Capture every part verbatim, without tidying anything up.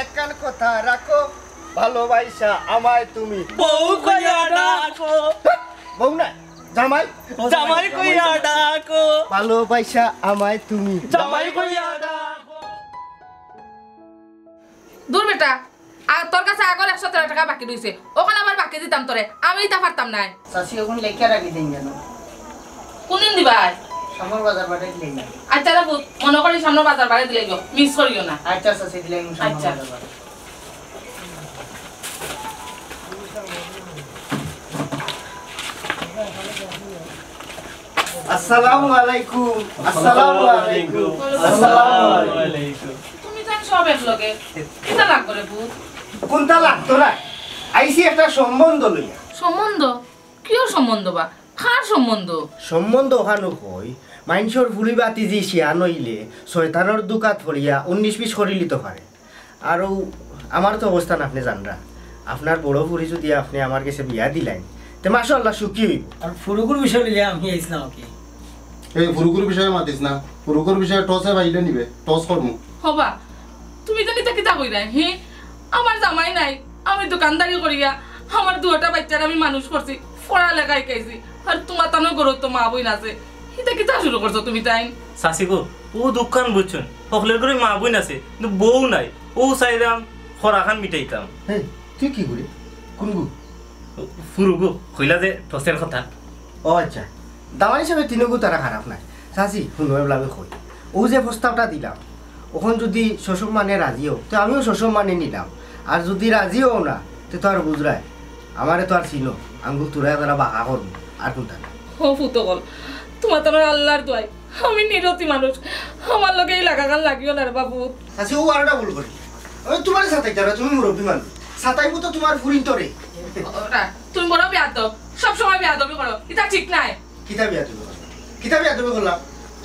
একখান কথা রাখো, ভালোবাসা আমায় তুমি। বউ কইয়া ডাকো। বউ না, জামাই। জামাই কইয়া ডাকো। ভালোবাসা আমায় তুমি। জামাই কইয়া ডাকো। দূর বেটা, আর তোর কাছে আগর একশো তেরো টেকা বাকি রইছে, অখন আবার বাকি দিতাম তোরে, আমি ইতা পারতাম নায়। চাচি, অখন লেখিয়া রাখি দেইন যেন। কুনদিন দিবায়? সামনর বাজার বারে দিলাইমু। আচ্ছা রে পুত, মনো করি সামনর বাজার বারে দিলাইও, মিস করিও না। আচ্ছা চাচি, দিলাইমু সামনর আচ্ছা। বাজার বারে। আসসালামু আলাইকুম। আসসালামু আলাইকুম। আসসালামু আলাইকুম। তুমি জান সব এক লগে। কিতা লাগবো রে পুত? কুনতা লাগতো না? আইছি একটা সম্বন্ধ লইয়া। সম্বন্ধ? কিয়র সম্বন্ধ বা? কার সম্বন্ধ? সম্বন্ধ অখানউ কই, মাইনষর ফুড়ি ভাতিজি শিয়ান অইলে শয়তানর ধুকাত পড়িয়া উনিশ বিশ করিলিতো পারে। আর অউ আমার তো অবস্থান আপনে জানরা। আপনার বড় ফুড়ি যুদি আপনে আমার গেছে বিয়া দিলাইন, তে মাশাআল্লাহ সুখী অইবো। আর ফুরুকুর বিষয় লইয়া আমি আইছলাম আর কি। এই ফুরুকুর বিষয়ে মাতিস না, ফুরুকুর বিষয়ে টসে পাইলে নিবে, টস করমু। হবা, তুমি জানি তা কিতা কইরায়, হি? আমার জামাই নাই, আমি দোকানদারি করিয়া আমার দুইটা বাইচ্চারে আমি মানুষ করছি, পড়ালেখা শিখাইছি, আর তুমার তানর ঘরো তো মা বইন আছে, ইতা কিতা শুরু করছো তুমি তাইন? চাচি গো, অউ দুঃখখান বুঝছইন, হকলর ঘরো মা বইন আছে, কিন্তু বউ নাই, অউ চাইরাম খরাখান মিটাইতাম। হে, তুই কি করি? কুনগু? ফুরুগু, কইলা যে টসের কথা। ও আচ্ছা, দামান হিসাবে তিনগু তারা খারাপ নায়। চাচি, হুনো, এবলা আমি কই। অউ যে প্রস্তাবটা দিলাম, অখন যুদি সসম্মানে রাজি অও, তে আমিও সসম্মানে নিলাম। আর যুদি রাজি অও না, তে তো আর বুঝরায়। আমারে তো আর চিনো, আঙ্গুল তুড়াইয়া তারা বাঁকা করমু, আর কুনতা না। ও পুত অকল, তুমার তানর আল্লার দোয়াই, আমি নিরতি মানুষ, আমার লগে ই লাগাগাল লাগিও না রে বাবু। চাচি, অউ আরোটা ভুল করি। আমি তুমারে সাতাইতাম না, তুমি মুরব্বি মানুষ। সাতাইমু তো তুমার ফুরিন্তরে। ওরা, তুমি বড় বেয়াদব, সব সময় বেয়াদবি করো, ইতা ঠিক নায়। কিতা বেয়াদবি করলাম? কিতা বেয়াদবি করলাম?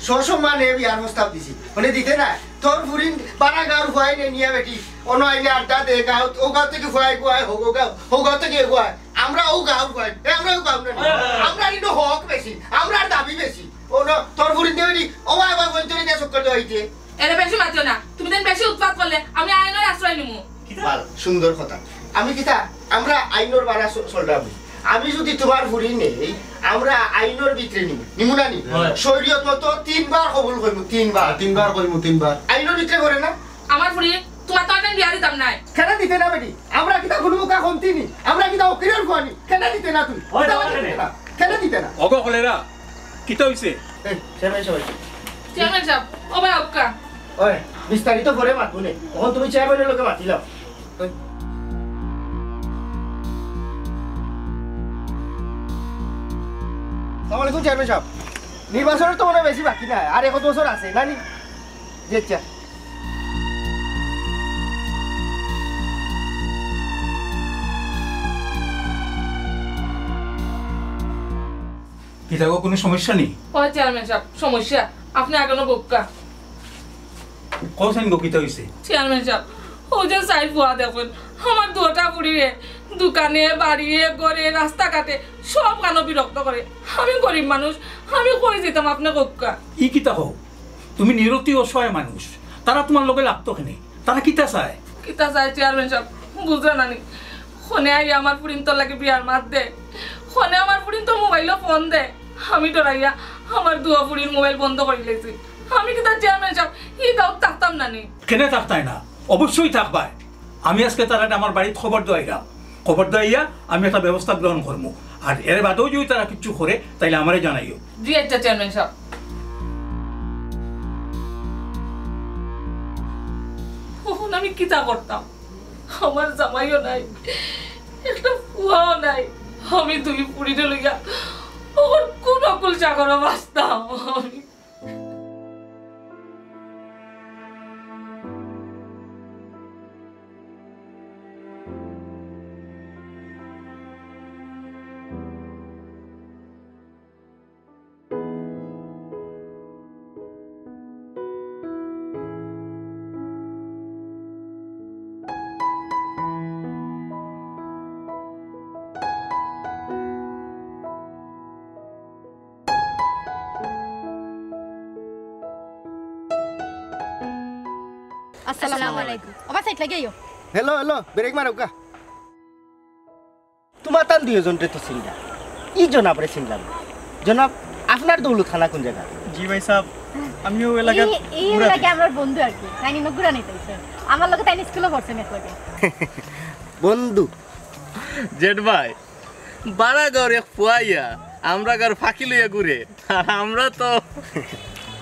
সসম্মানে বিয়ার প্রস্তাব দিছি। মানে দিতে না? তোর ফুরিন বারা গাঁওর ফুয়াইন নিয়া বেটি, অনো আইলে আড্ডা দে, গাঁও, অউ গাঁও থাকি ফুয়াই গুয়াই, হউ গাঁও, হউ গাঁও থাকি গুয়াই। আমরা অউ গাঁওর ফুয়াই, এ, আমরা অউ গাঁওর না। আমরা ইনো হক বেশি, আমরার দাবি বেশি। অনো তোর ফুরিন দে বেটি, অউ আবার বইন তোরে দিয়া চক্কর দেওয়াইতে। এরে বেশি মাতিও না, তুমি তাইন বেশি উৎপাত করলে আমি আইনর আশ্রয় নিমু। বাহ, সুন্দর কথা। আমি কিতা, আমরা আইনর বারা চ-, চলরাম। আমি যুদি তুমার ফুরি নেই, আমরা আইনর ভিতরে নিমু, নিমু না নি? হয়। শরীয়ত মতো তিনবার কবুল কইমু, তিনবার। তিনবার কইমু, তিনবার। আইনর ভিতরে করে না? আমার ফুরি, তুমার তো আমি বিয়া দিতাম নায়। কেনে দিতে না বেটি? আমরা কিতা কুনু মুখা কমতি নি? আমরা কিতা উকিলর ফুয়া নি? কেনে দিতে না তুমি? হয়, কিতা কেনে? দিতে না? কেনে দিতে না? অগো কলেরা, কিতা অইছে? এই, চেয়ারম্যান সাব। চেয়ারম্যান সাব, ও ভাই, অউক্কা। ওই, বিস্তারিত পরে মাতমু নে। অখন তুমি চেয়ারম্যানর লগে মাতিলাও। ওই। আসসালামু আলাইকুম চেয়ারম্যান সাব। নির্বাচনর তো মনে অয় বেশি বাকি নাই, আর এক বছর আছে, না নি? জি, আচ্ছা। কিতা গো, কুনু সমস্যা নি? ও চেয়ারম্যান সাব, সমস্যা। আপনে আগে অনো বউক্কা। কওছাইন গো, কিতা অইছে? চেয়ারম্যান সাব, অউ যে চাইর ফুয়া দেখইন, আমার দুইটা ফুরিরে দোকানে, বাড়িয়ে, ঘরে, রাস্তাঘাটে সব খানো বিরক্ত করে। আমি গরিব মানুষ, আমি কই যাইতাম, আপনে কউক্কা। ই কিতা কও? তুমি নিরতি অসহায় মানুষ, তারা তুমার লগে লাগতো কেনে? তারা কিতা চায়? কিতা চায় চেয়ারম্যান সাব, বুঝরা না নি? হনে আইয়া আমার ফুরিন্তর লাগি বিয়ার মাত দে, হনে আমার ফুরিন্তর মোবাইলো ফোন দে। আমি ডরাইয়া আমার দুইও ফুরির মোবাইল বন্ধ করিলাইছি। আমি কিতা চেয়ারম্যান সাব, ই গাঁওত থাকতাম না নি? কেনে থাকতায় না? অবশ্যই থাকবায়। আমি আজকে তারারে আমার বাড়িত খবর দেওয়াইরাম। খবর দেওয়াইয়া আমি একটা ব্যবস্থা গ্রহণ করমু। আর এর বাদেও যুদি তারা কিচ্ছু করে, তাইলে আমারে জানাইও। জি আচ্ছা চেয়ারম্যান সাব। অখন আমি কিতা করতাম? আমার জামাইও নাই, একটা ফুয়াও নাই। আমি দুই ফুরিরে লইয়া অখন কুন অকুল সাগরো ভাসতাম আমি? আসসালামু আলাইকুম। ওবা, সাইড লাগি আইও। হ্যালো, হ্যালো, ব্রেক মারো কা। তোমার তান দুইজনরে তো চিনলাম, ই জনাবরে চিনলাম না। জনাব, আপনার দৌলতখানা কোন জায়গা? জি ভাই সাহেব, আমিও এলাকার ই, ই ঘুরা এলাকায় দিই। আমার বন্ধু আর কি, তাই নিয়ে ঘুরা নিতে আইছে। আমার লগে তাই স্কুলে পড়ছে না লগে। বন্ধু? জেড ভাই, বারা গাঁওর এক ফুয়াইয়া আমরা গাঁওর ফাঁকি লইয়া ঘুরে, আর আমরা তো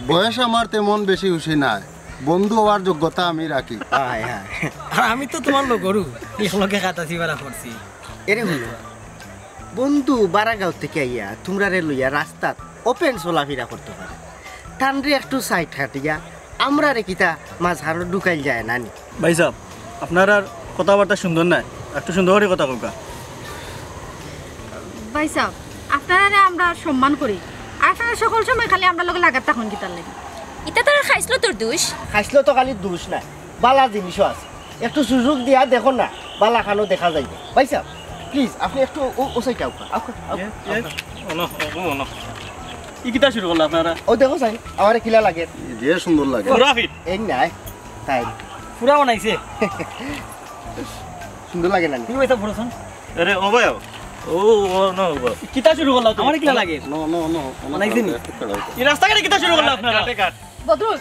বয়স আমার তেমন বেশি হুশি নাই, বন্ধু হওয়ার যোগ্যতা আমি রাখি। হায় হায়। আর আমি তো তোমার লগরু, এক লগে কাটাছি বারা করছি। এরে হুনো, বন্ধু বারা গাঁও থেকে আইয়া তোমরারে লইয়া রাস্তাত ওপেন চলাফেরা করতে পারে, তানরে একটু সাইড কাটিয়া আমরারে কিতা মাঝখানো ঢুকাইল যায় না নি? ভাই সাহেব, আপনার আর কথাবার্তা সুন্দর নাই, একটু সুন্দর করে কথা কউকা। ভাই সাহেব, আপনারারে আমরা সম্মান করি, আর আপনারা সকল সময় খালি আমরা লগে লাগাত থাকইন কিতার লাগি? ইটা তো আর খাইছলতর দোষ। খাইছলতো খালি দোষ না, বালা জিনিসও আছে, একটু সুযোগ দিয়া দেখো না, বালা খানো দেখা যাইবে। ভাই সাহেব, প্লিজ আপনি একটু ও, ও সাইডে আউকা, আউকা, আউকা, এ, এ, আউকা। অনো, অনো, অনো। ই কিতা শুরু করলা আপনারা? ও দেখো সাইন, আমারে কিলা লাগে। যে সুন্দর লাগে। পুরা ফিট। এই নাই, তাই। পুরা বানাইছে। সুন্দর লাগে না নি? কি হইছে পুরা সান? আরে ও ভাই, ও, ও, না, ও ভাই। কিতা শুরু করলা তুমি? আমারে কিলা লাগে? নো, নো, নো, নো, বানাইছে নি? একটু খাড়া হও। এই রাস্তাঘাটে কিতা শুরু করলা আপনারা? কাটে কাট। বদরুল,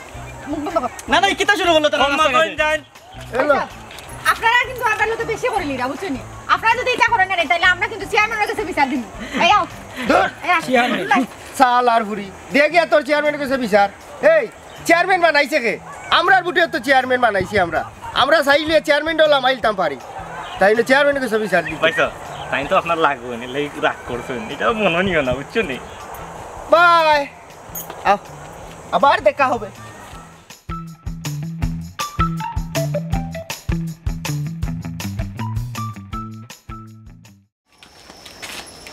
মুখ বন্ধ কর। না, না, এই কিতা শুরু করলা তারা আম্মা রাস্তাঘাটে? কইন যাইন। এলো। আচ্ছা, আপনারা কিন্তু আমরা লোকে বেশি করে লিরা, বুঝছেন নি? আপনারা যদি এটা করেন না রে, তাহলে আমরা কিন্তু চেয়ারম্যানের কাছে বিচার দিব। এই আও। ধুর। এই আস। চেয়ারম্যান। সালার ফুরি। দে গিয়া তোর চেয়ারম্যানের কাছে বিচার। এই, চেয়ারম্যান বানাইছে কে? আমরার ভোটে তো চেয়ারম্যান বানাইছি আমরা। আমরা চাইলে চেয়ারম্যানটাও লামাইলতাম পারি। তাই না, চেয়ারম্যানের কাছে বিচার দিব। ভাই সাহেব, তাই তো আপনার লাগবে নি, লেই রাগ করছেন। এটা মনে নিও না, বুঝছো নি? বাই। আহ, আবার দেখা হবে।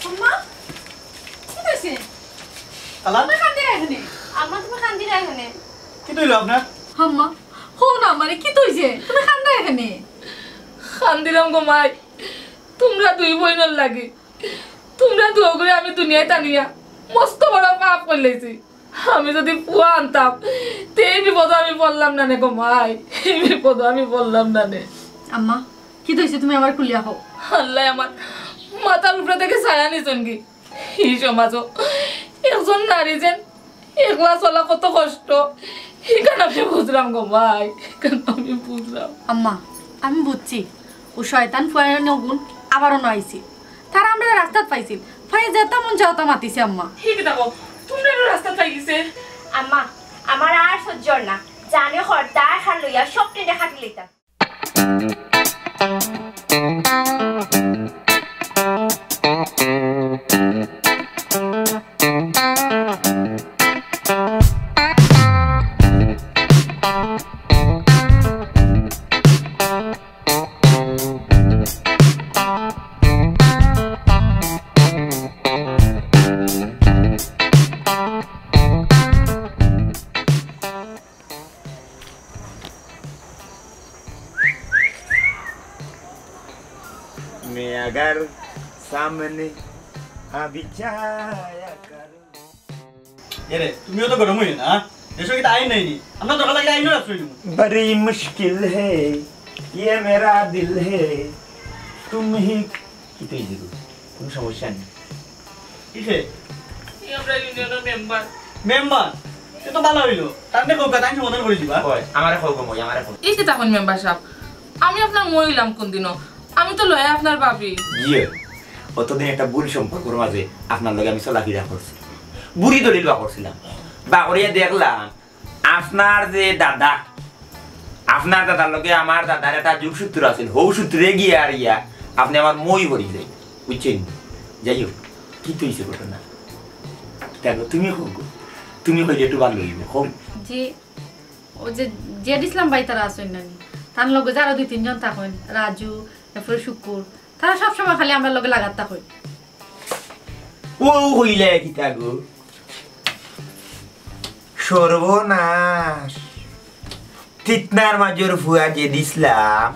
আম্মা, কি হইছে? খালা? তুমি কান্দিরা এখানে? আম্মা, তুমি কান্দিরা এখানে? কি হইলো আপনার? আম্মা, হো না, আমারে কি হইছে? তুমি কান্দিরা এখানে? কান্দিরাম গো মাই, তোমরা দুই বইনর লাগি। তোমরা দুই করে আমি দুনিয়াত আনিয়া মস্ত বড় পাপ করিলাইছি। আমি যদি পুয়া আনতাম, তে এই বিপদো আমি পড়লাম না নে গো মাই, এই বিপদো আমি পড়লাম না নে। আম্মা, কি হইছে? তুমি আমারে খুলিয়া কও। আল্লায় আমার মাথার উপরে থেকে ছায়া নিছইন কি? এই সমাজো একজন নারী যেন একলা চলা কত কষ্ট, ইখান আমি বুঝলাম গো মাই, ইখান আমি বুঝলাম। আম্মা, আমি বুঝছি, ও শয়তান ফুয়াইন অগুন আবারও না আইছে। তারা আমরারে রাস্তাত পাইছিল, পাইয়া যেতা মন চায় অতা মাতিছে আম্মা। ঠিক দেখো, তোমরা একটু রাস্তাত পাই গেছে। আম্মা, আমার আর সহ্য অর না, জানে খর্দা খান লইয়া সব টেনে খাটি লইতাম। मैं अगर सामने आ बिछाया करूं। এরে, তুমিও তো গরম হইও না, হ্যাঁ? দেশো কিতা আইন নাই নি? আমরা দরকার লাগলে আইনও রাখছি। बड़ी मुश्किल है, ये मेरा दिल है, तुम ही কি তুই দিবি? কোনো সমস্যা নেই। কিসে? এই আমরা ইউনিয়নের মেম্বার। মেম্বার? এ তো ভালা হইলো। তানরে কউক্কা, তাইন সমাধান করি দিবা। কই, আমারে কউক্কা, মই, আমারে কউক্কা। এই কিতা কইন মেম্বার সাব? আমি আপনার মই অইলাম কোন দিনও? আমি তো লয়া আপনার ভাবি। ইয়ে, অতদিন একটা ভুল সম্পর্কর মাঝে আপনার লগে আমি চলাফেরা করছি। বুড়ি দলিল বা করছিলাম। বা করিয়া দেখলাম, আপনার যে দাদা, আপনার দাদার লগে আমার দাদার একটা যোগসূত্র আছিল, হউ সূত্রে গিয়া আর ইয়া, আপনে আমার মই ভরি যাই, বুঝছইন? যাই হউক, কিতা অইছে ঘটনা? দেখো, তুমি কউক্কা, তুমি কইলে একটু ভালা অইবো, কও। জি, অউ যে জেড ইসলাম ভাই তারা আছইন না নি? তান লগে যে আরো দুই তিনজন থাকইন, রাজু, এরপরে শুকুর, তারা সবসময় খালি আমরার লগে লাগাত থাকইন। ও কইলে কিতা গো? সর্বনাশ। তিতনার মাজর ফুয়া যে দিছলাম,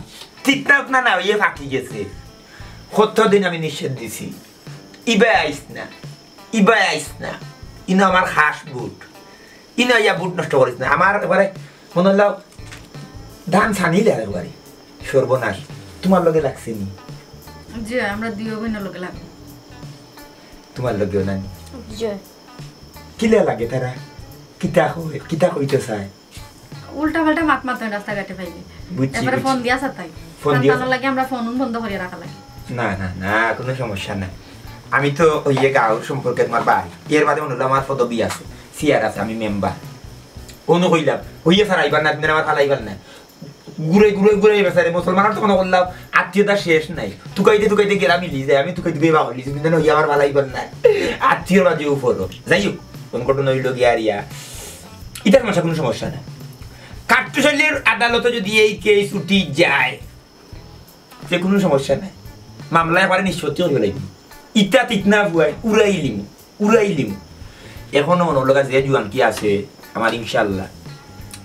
তিতনা উতনা না অইয়া ফাকি গেছে। কতদিন আমি নিষেধ দিছি, ইবায় আইস না, ইবায় আইস না। ইনো আমার খাস ভুট। ইনো আইয়া ভুট নষ্ট করিস না। আমার এবারে মনে অইলো ধান ছানিলে আর বাড়ি। সর্বনাশ। তুমার লগে লাগছে নি? জি, আমরা দুইও বইনর লগে লাগবো। তুমার লগেও নানি? জি। কিলা লাগে তারা? কিতা কয়? কিতা কইতে চায়? উল্টা পাল্টা মাত মাতইন রাস্তাঘাটে পাইলে। বুঝছি, এরপরে বুঝছি। ফোন দিয়া সাতাই। ফোন দিয়া তার লাগি আমরা ফোন বন্ধ করিয়া রাখা লাগে। না, না, না, কুনু সমস্যা নাই। আমি তো অউ যে গাঁওর সম্পর্কে তুমার ভাই। এর বাদে মনো অইলো আমার পদবি আছে, চেয়ার আছে, আমি মেম্বার। অনো কইলাম, অইয়া স্যার আইবার না, তুমি আমার ফালাইবার না। ঘুরে, ঘুরে, ঘুরে বেচারে মুসলমানর তো কুনু করলাম, আত্মীয়তা শেষ নাই। তুকাইতে, তুকাইতে গেরা মিলি যায়, আমি তুকাই, তুকাই বাবা লিছি, কিন্তু অইয়া আমার ফালাইবার না। আত্মীয়র বাদে উপরও। যাই হোক, কোন ঘটনা অইলো গিয়া আর ইয়া। ইতার মাঝে কুনু সমস্যা নাই। কাট্টুশালীর আদালতে যদি এই কেস উঠি যায়, তে কুনু সমস্যা নাই, মামলা একবারে নিষ্পত্তি করিয়া লাইমু। ইতা ঠিক না বুয়াই, উড়াই লিমু, উড়াই লিমু। এখনো মনো অইলো যে জুয়ান কি আছে আমার, ইনশাআল্লাহ।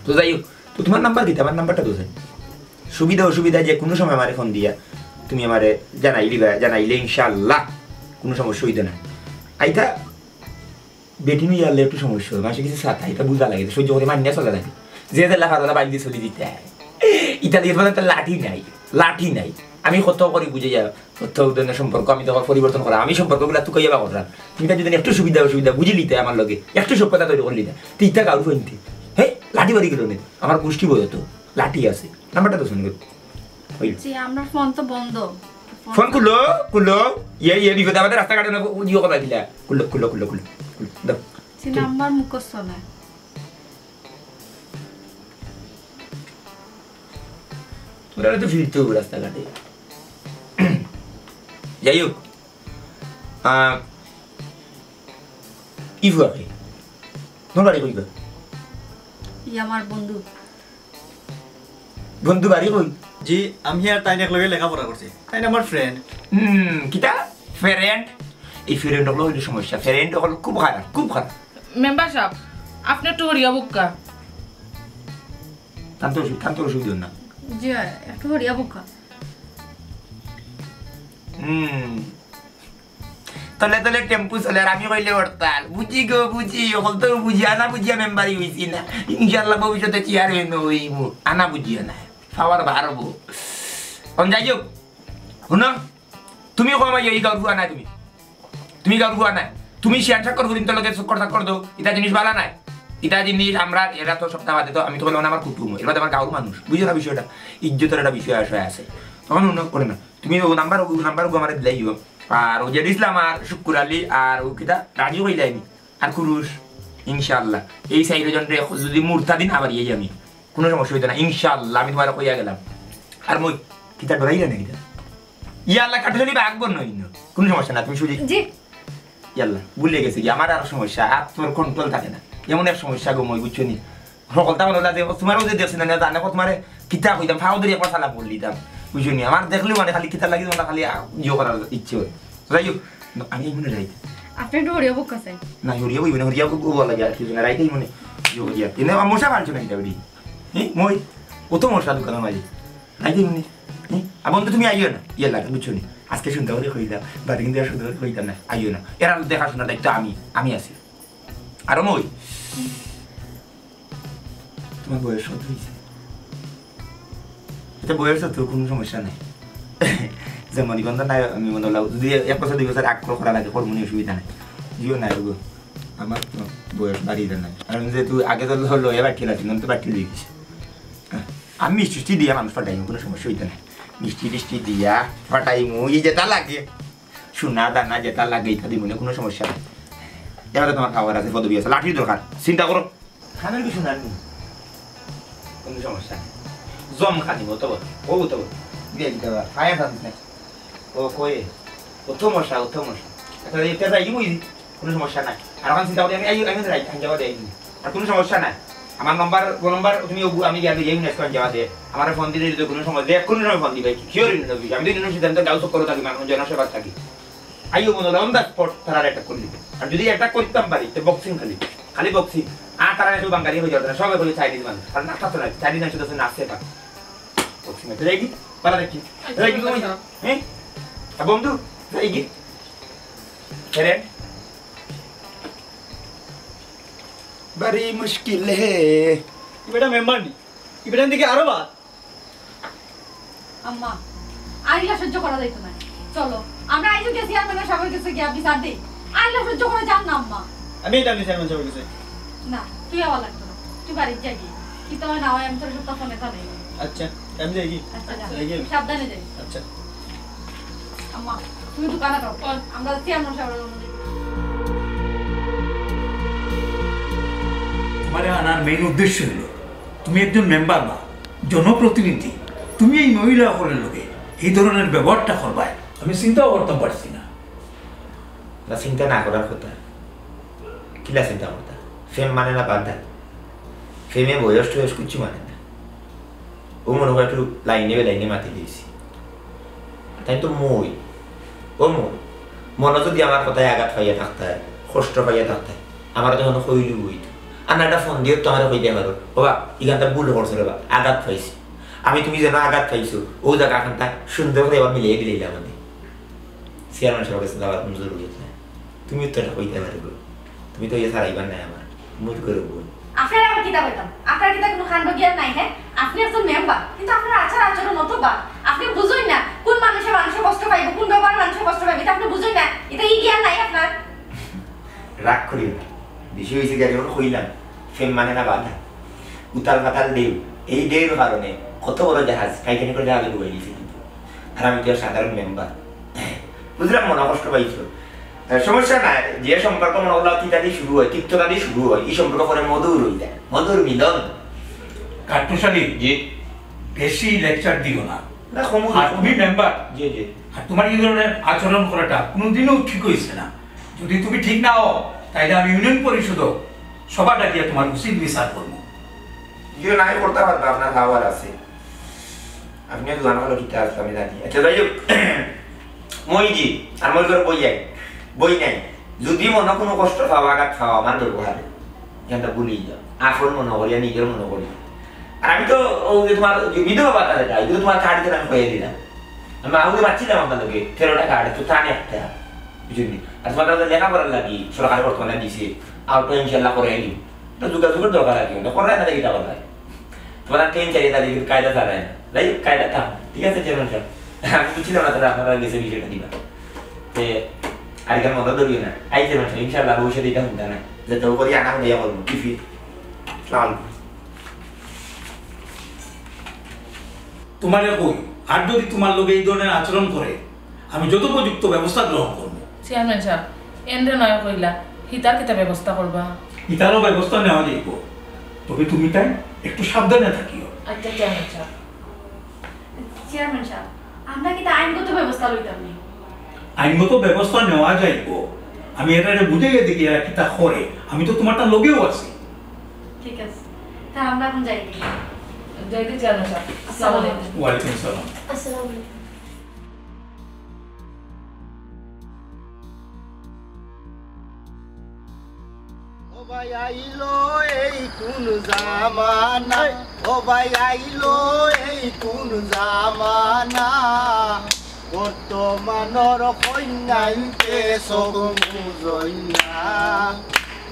তো যাই হোক, তো তুমার নাম্বার কিতা? আমার নাম্বারটা তো চাই। সুবিধা অসুবিধা যে কুনু সময় আমারে ফোন দিয়া তুমি আমারে জানাইলিবা, জানাইলে ইনশাআল্লাহ কুনু সমস্যা অইতো না। আইতা বেটিন ইয়ারলে একটু সমস্যা অয়, মানষে কিছু সাথে, ইটা বুঝা লাগে, সহ্য করি মানিয়া চলা লাগে। যে যে লাফা লাফা বাইল দি চলি দিতে হয়। ইতালির মানে তো লাঠি নাই, লাঠি নাই। আমি কত করি বুঝে যা, কত ধরনের সম্পর্ক আমি তখন পরিবর্তন করা, আমি সম্পর্কগুলা তুকাইয়া বা করলাম। তুমি তাই যদি একটু সুবিধা অসুবিধা বুঝিলিতে আমার লগে, একটু সভ্যতা তৈরি করলিতে, তুই ইতা কারু ফোনতে, হ্যাঁ, লাঠি বাড়ি গেল না, আমার গোষ্ঠী বইও তো লাঠি আছে, নাম্বারটা তো শুনবে। জি, আমরা ফোন তো বন্ধ। ফোন খুলো, খুলো। ইয়ে, ইয়ে, বিপদে আমাদের রাস্তাঘাটে না, ইয়ে কথা দিলা। খুলো, খুলো, খুলো, খুলো, খুলো। দাও। জি, নাম্বার মুখস্থ নাই। তোরা তো ফিরতে হবে রাস্তাঘাটে। যাই হোক, আহ, ইফু আগে। তোমার বাড়ি কই গো? ই আমার বন্ধু। বন্ধু বাড়ি কই? জি, আমি আর তাইন একলগে লেখাপড়া করছি। তাইন আমার ফ্রেন্ড। হুম, কিতা? ফ্রেন্ড? এই ফ্রেন্ড অকল অইলো সমস্যা। ফ্রেন্ড অকল খুব খারাপ, খুব খারাপ। মেম্বার সাব, আপনে একটু হরিয়া বুক্কা। তান তো অসু-, তান তো অসুবিধা না। জি, একটু হরিয়া বুক্কা। হুম। তলে তলে টেম্পু চলে, আর আমি কইলে হরতাল। বুঝি গো, বুঝি, অকল তো বুঝি, আনা বুঝিয়া মেম্বারি অইছি না। ইনশাআল্লাহ ভবিষ্যতে চেয়ারম্যান অইমু। আনা বুঝিয়া না। পাওয়ার বাড়বো। অন যাই হোক, হুনো, তুমি কমাই এই গাউর ফুয়া নায় তুমি। তুমি গাউর ফুয়া নায়। তুমি শিয়ান স্বাক্ষর করিম তো লগে স্বাক্ষর স্বাক্ষর দেও। ইতা জিনিস বালা নায়। ইতা জিনিস আমরা, এরা তো সপ্তাহ বাদে তো, আমি তো বললাম আমার কুটুম, এর বাদে আমার গাউর মানুষ। বুঝো না বিষয়টা? ইজ্জতের একটা বিষয় আশয় আছে। তখন উন্নত করে না। তুমি ও নাম্বার, ও নাম্বার ওগু আমারে দিলাইও। আর ও যে ইসলাম আর শুক্কুর আলী আর ও কিতা রাজু কইলাইনি। আর কুরুশ, ইনশাআল্লাহ। এই চাইরজনরে যদি মুরতাদি না বাড়িয়ে আমি, কুনু সমস্যা অইতো না। ইনশাআল্লাহ, আমি তুমারে কইয়া গেলাম। আর মই কিতা ডরাইরা না কিতা? ইয়া আল্লাহ, কাটুশালি বাঘ বন নই না। কুনু সমস্যা না, তুমি শুধু জি। ইয়াল্লা, ভুলে গেছি কি, আমার আর সমস্যা, আর তোমার কন্ট্রোল থাকে না। এমন এক সমস্যা গো মই, বুঝছো নি? হকলতা মনে হলো যে, তোমারও যে দেখছি না, না জানে কো তোমারে কিতা কইতাম, ফাও ধরে একবার সালাম করলি দিতাম, বুঝছো নি? আমার দেখলেও মানে খালি কিতা লাগি, তোমার খালি, আ, ইয়ে করার ইচ্ছে হয়। যাই হোক, আমি এই মনে রাইতে। আপনি একটু হরিয়া বুক আছে। না, হরিয়া বই, মানে হরিয়া বুক বলা লাগে আর কি, মানে রাইতেই মনে ইয়ে করিয়া। এনে আমার মশা মারছো না কিতা বেটি? হ্যাঁ, মই, কত মশা দোকানের মাঝে। রাইতে মনে, হ্যাঁ? আর বন্ধু, তুমি আইও না, ইয়ে লাগে, বুঝছো নি? আজকে সুন্দর করে কইতাম, বাদে কিন্তু আর সুন্দর করে কইতাম না, আইও না। এরা দেখাশোনার দায়িত্ব আমি, আমি আছি। আর মই, তোমার বয়স কত হইছে? এটা বয়স তো কুনু সমস্যা নাই। যেমন নিবন্ধন নাই, আমি মনে হলো যদি এক বছর দুই বছর আগ করে করা লাগে, করমুনি, অসুবিধা নাই। জিও নাই গো, আমার তো বয়স বাড়িয়ে দেয় নাই। আর আমি যেহেতু আগে তো হলো, এবার ঠিক আছে, তো বাড়িয়ে দিয়ে গেছে। আমি মিষ্টি টিষ্টি দিয়া মানুষ পাঠাইমু, কুনু সমস্যা অইতো না। মিষ্টি টিষ্টি দিয়া পাঠাইমু, এই যেটা লাগে, সোনা দানা যেটা লাগে, ইটা দিমু নে, কুনু সমস্যা নাই। এবার তো তোমার খাবার আছে, পদবি আছে, লাঠির দরকার, চিন্তা করো। খানের কিছু না নি, কুনু সমস্যা নাই। জম খানি, ও তো বল, ও তো বল। দিয়ে দিতে পারো, খায়া খান না। ও কয়ে, ও তো মশা, ও তো মশা। আচ্ছা, এই তেল রাখি বই, কুনু সমস্যা নাই। আর এখন চিন্তা করি আমি, এই, আমি রাখি, আমি যাওয়া দেয়। আর কুনু সমস্যা নাই। আমার নম্বর, ফোন নম্বর তুমি ওগু-, আমি গিয়া লইয়া নেক্সট টাইম যাওয়া দে। আমার ফোন দিলে যদি কুনু সময়, যে কুনু সময় ফোন দিবে, শিওর ইন দিবে। আমি তো ইউনিভার্সিটি, আমি তো গাঁও চক্কর থাকি, মানুষ জনসেবা থাকি। আইও মনে হলো, on the spot তারা অ্যাটাক করলি। আর যদি অ্যাটাক করতাম পারি, তো বক্সিং খালি, খালি বক্সিং। আর তারা একটু বাঙালি হয়ে যাবে, সবাই বলে চাইনিজ মানুষ। আর না, তা তো না, চাইনিজ মানুষ তো নাচতে পারে। বক্সিং আছে, রেডি? পালা দেখি। রেডি, কই? হ্যাঁ? আর বন্ধু, রেডি? ফ্রেন্ড? বাড়ি মুশকিল হে। ইবেটা মেম্বার নি? ইবেটা দিকে আরো বাদ। আম্মা, আর ইলা সহ্য করা যাইতো না। চলো, আমরা আইজও গেছি চেয়ারম্যান সাহেবের কাছে গিয়া বিচার দেই। আর ইলা সহ্য করা যার না, আম্মা। আমি যাইতাম চেয়ারম্যান সাহেবের কাছে। না, তুই আওয়া লাগতো না। তুই বাড়িত যা গিয়া। কিতা অয় না অয় আমি তোর সবটা ফোনে জানাই। আচ্ছা, আমি যাই কি? আচ্ছা, যা। যাই কি আমি? সাবধানে যাই। আচ্ছা। আম্মা, তুমি দোকানে থাকো। আমরা চেয়ারম্যান সাহেবের কাছে যাই। তোমারে আনার মেইন উদ্দেশ্য হইল, তুমি একজন মেম্বার বা জনপ্রতিনিধি, তুমি এই মহিলা অকলর লগে এই ধরনের ব্যবহারটা করবায়, আমি চিন্তাও করতাম পারছি না। না, চিন্তা না করার কথা। কিলা চিন্তা করতা? প্রেম মানে না বাধা। প্রেমে বয়স টয়স কিচ্ছু মানে না। ও মনে হয় একটু লাইনে বেলাইনে মাতি দিয়েছি। তাই তো মই, ও মই, মনে যদি আমার কথায় আঘাত পাইয়া থাকতায়, কষ্ট পাইয়া থাকতায়, আমার তো এখন কইলু হইতো। আর না, একটা ফোন দিয়ে তো আমার কইতে পারো, "বাবা, এখানটা ভুল করছো রে বা, আঘাত পাইছি।" আমি তুমি যেন আঘাত পাইছো, ও জায়গা খানটা সুন্দর করে আবার মিলিয়ে দিলে মানে। চেয়ারম্যান সাহেবের কাছে যাওয়ার কোনো জরুরত নাই। তুমি তো এটা কইতে পারো গো। তুমি তো ইয়ে ছাড়াইবার নাই আমার। মুখ করে বল। আপনার আবার কিতা কইতাম? আপনার কিতা কোনো কাণ্ড জ্ঞান নাই, হ্যাঁ? আপনি একজন মেম্বার, কিন্তু আপনার আচার আচরণ অত বা। আপনি বুঝইন না কোন মানুষে মানুষের কষ্ট পাইব, কোন ব্যবহারে মানুষের কষ্ট পাইব, এটা আপনি বুঝইন না। এটা ই জ্ঞান নাই আপনার। রাগ করিও না, বেশি হয়েছে গেলে ওর কইলাম, প্রেম মানে না বাধা, উতাল পাতাল ঢেউ। এই ঢেউর কারণে কত বড় জাহাজ টাইটানিকের জাহাজে ডুবাই দিয়েছে কিন্তু। আর আমি তো সাধারণ মেম্বার, বুঝলাম মনে কষ্ট পাইছো। আহ, সমস্যা নাই, যে সম্পর্ক মনে করলাম তিতা দিয়ে শুরু হয়, তিক্ততা দিয়ে শুরু হয়, এই সম্পর্ক পরে মধুর হয়ে যায়, মধুর মিলন। কাট্টুশালী, জি। বেশি লেকচার দিও না। না, কমু আর না। তুমি মেম্বার। জি, জি। আর তোমার এই ধরনের আচরণ করাটা কোনোদিনও ঠিক হয়েছে না। যদি তুমি ঠিক না হও, তাহলে আমি ইউনিয়ন পরিষদও সভা ডাকিয়া তোমার উচিত বিচার করবো। জি, নাই করতে পারবে, আপনার পাওয়ার আছে। আপনি দোকান হলো কিতা আছে আমি জানি। আচ্ছা, যাই হোক, মই জি, আর মই করে বই যাই, বই নাই। যদি মনে কোনো কষ্ট পাও, আঘাত পাও আমার ব্যবহারে, এখানটা ভুলেই যাও। আপন মনে করি আর নিজের মনে করি। আর আমি তো ওই যে তোমার যে বিধবা ভাতা যেটা, এগুলো তোমার কার্ড করে আমি কইয়ে দিলাম। আমি আগে পাচ্ছিলাম আপনার লোকে তেরোটা কার্ড, তো তার একটা, বুঝলেন নি? আর তোমার কাছে লেখাপড়ার লাগি সরকারে বর্তমানে দিছে, আর তো ইনশাল্লাহ করে দিন। তো যোগাযোগের দরকার আর কি, ওটা করায় না দেখি, এটা করায়। তোমার তিন চারি তারিখ কায়দা ছাড়ায় না। যাই হোক, কায়দা থাক। ঠিক আছে, চেয়ারম্যান সাহেব। আমি বুঝছিলাম না, তাহলে আপনারা গেছে বিষয়টা দিবা। তে, আর এখানে মনে ধরিও না। আই চেয়ারম্যান সাহেব, ইনশাল্লাহ ভবিষ্যতে এটা হুনতে নাই। যে তো করি আনা হুনিয়া করবো। কি ফি? সালাম। তোমারে কই, আর যদি তোমার লগে এই ধরনের আচরণ করে, আমি যথোপযুক্ত ব্যবস্থা গ্রহণ করবো। চেয়ারম্যান সাহেব, এনরে নয় কইলা, হিতার কিতা ব্যবস্থা করবা? হিতারও ব্যবস্থা নেওয়া যাইব, তবে তুমি তাই একটু সাবধানে থাকিও। আচ্ছা চেয়ারম্যান সাহেব। চেয়ারম্যান সাহেব, আমরা কিতা আইনগত ব্যবস্থা লইতাম নি? আইনগত ব্যবস্থা নেওয়া যাইব। আমি এটারে বুঝাইয়া দেখি এরা কিতা করে। আমি তো তোমারটা লগেও আছি। ঠিক আছে, তা আমরা এখন যাই। যাই কি চেয়ারম্যান সাহেব? আসসালামু আলাইকুম। ওয়ালাইকুম আসসালাম। আসসালামু আলাইকুম। ও ভাই আইলো এই কোন জামানা, ও ভাই আইলো এই কোন জামানা, বর্তমানর কইন্যাইন্তে চোখ মুজইন্যা,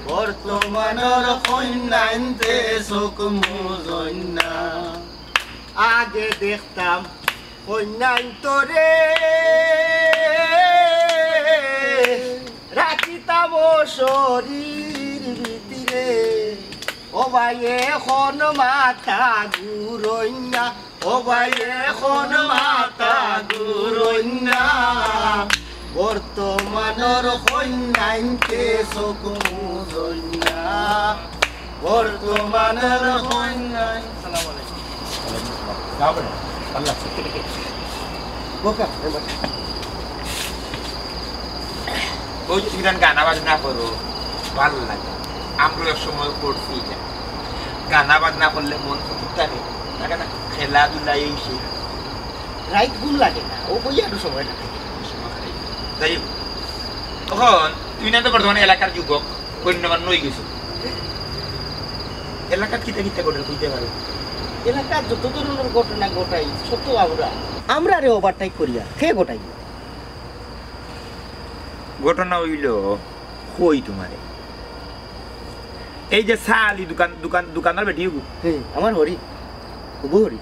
বর্তমানর কইন্যাইন্তে চোখ মুজইন্যা। আগে দেখতাম কইন্যাইন্তরে রাখিতাম শরীর ভিতরে। ও ভাই এখন মাথা ঘুরইন্যা, ও ভাই এখন মাথা ঘুরইন্যা। বর্তমানর কইন্যাইন্তে চোখ মুজইন্যা, বর্তমানর কইন্যাইন্তে। আসসালামু আলাইকুম। ওই যে তুমি গানা বাজনা করো, ভালো লাগে। আমরা এক সময় করছি এটা। গানা বাজনা করলে মন ফুর্তি থাকে, লাগে না? খেলাধুলা এই সেই। রাইত ঘুম লাগে না, ও বইয়া একটু সময় লাগে। যাই হোক, তখন তুমি না তো বর্তমানে এলাকার যুবক, গণ্যমান্য হয়ে গেছো। এলাকাত কিতা কিতা ঘটে কইতে পারো? এলাকার যত ধরনের ঘটনা ঘটাই, সত্য আমরা। আমরারে ওভারটেক করিয়া, কে ঘটাই? ঘটনা হইল, কই তোমারে? এই যে সালি দোকান, দোকান, দোকানদার বেটি হবু। হুম, আমার হরি। হবু হরি।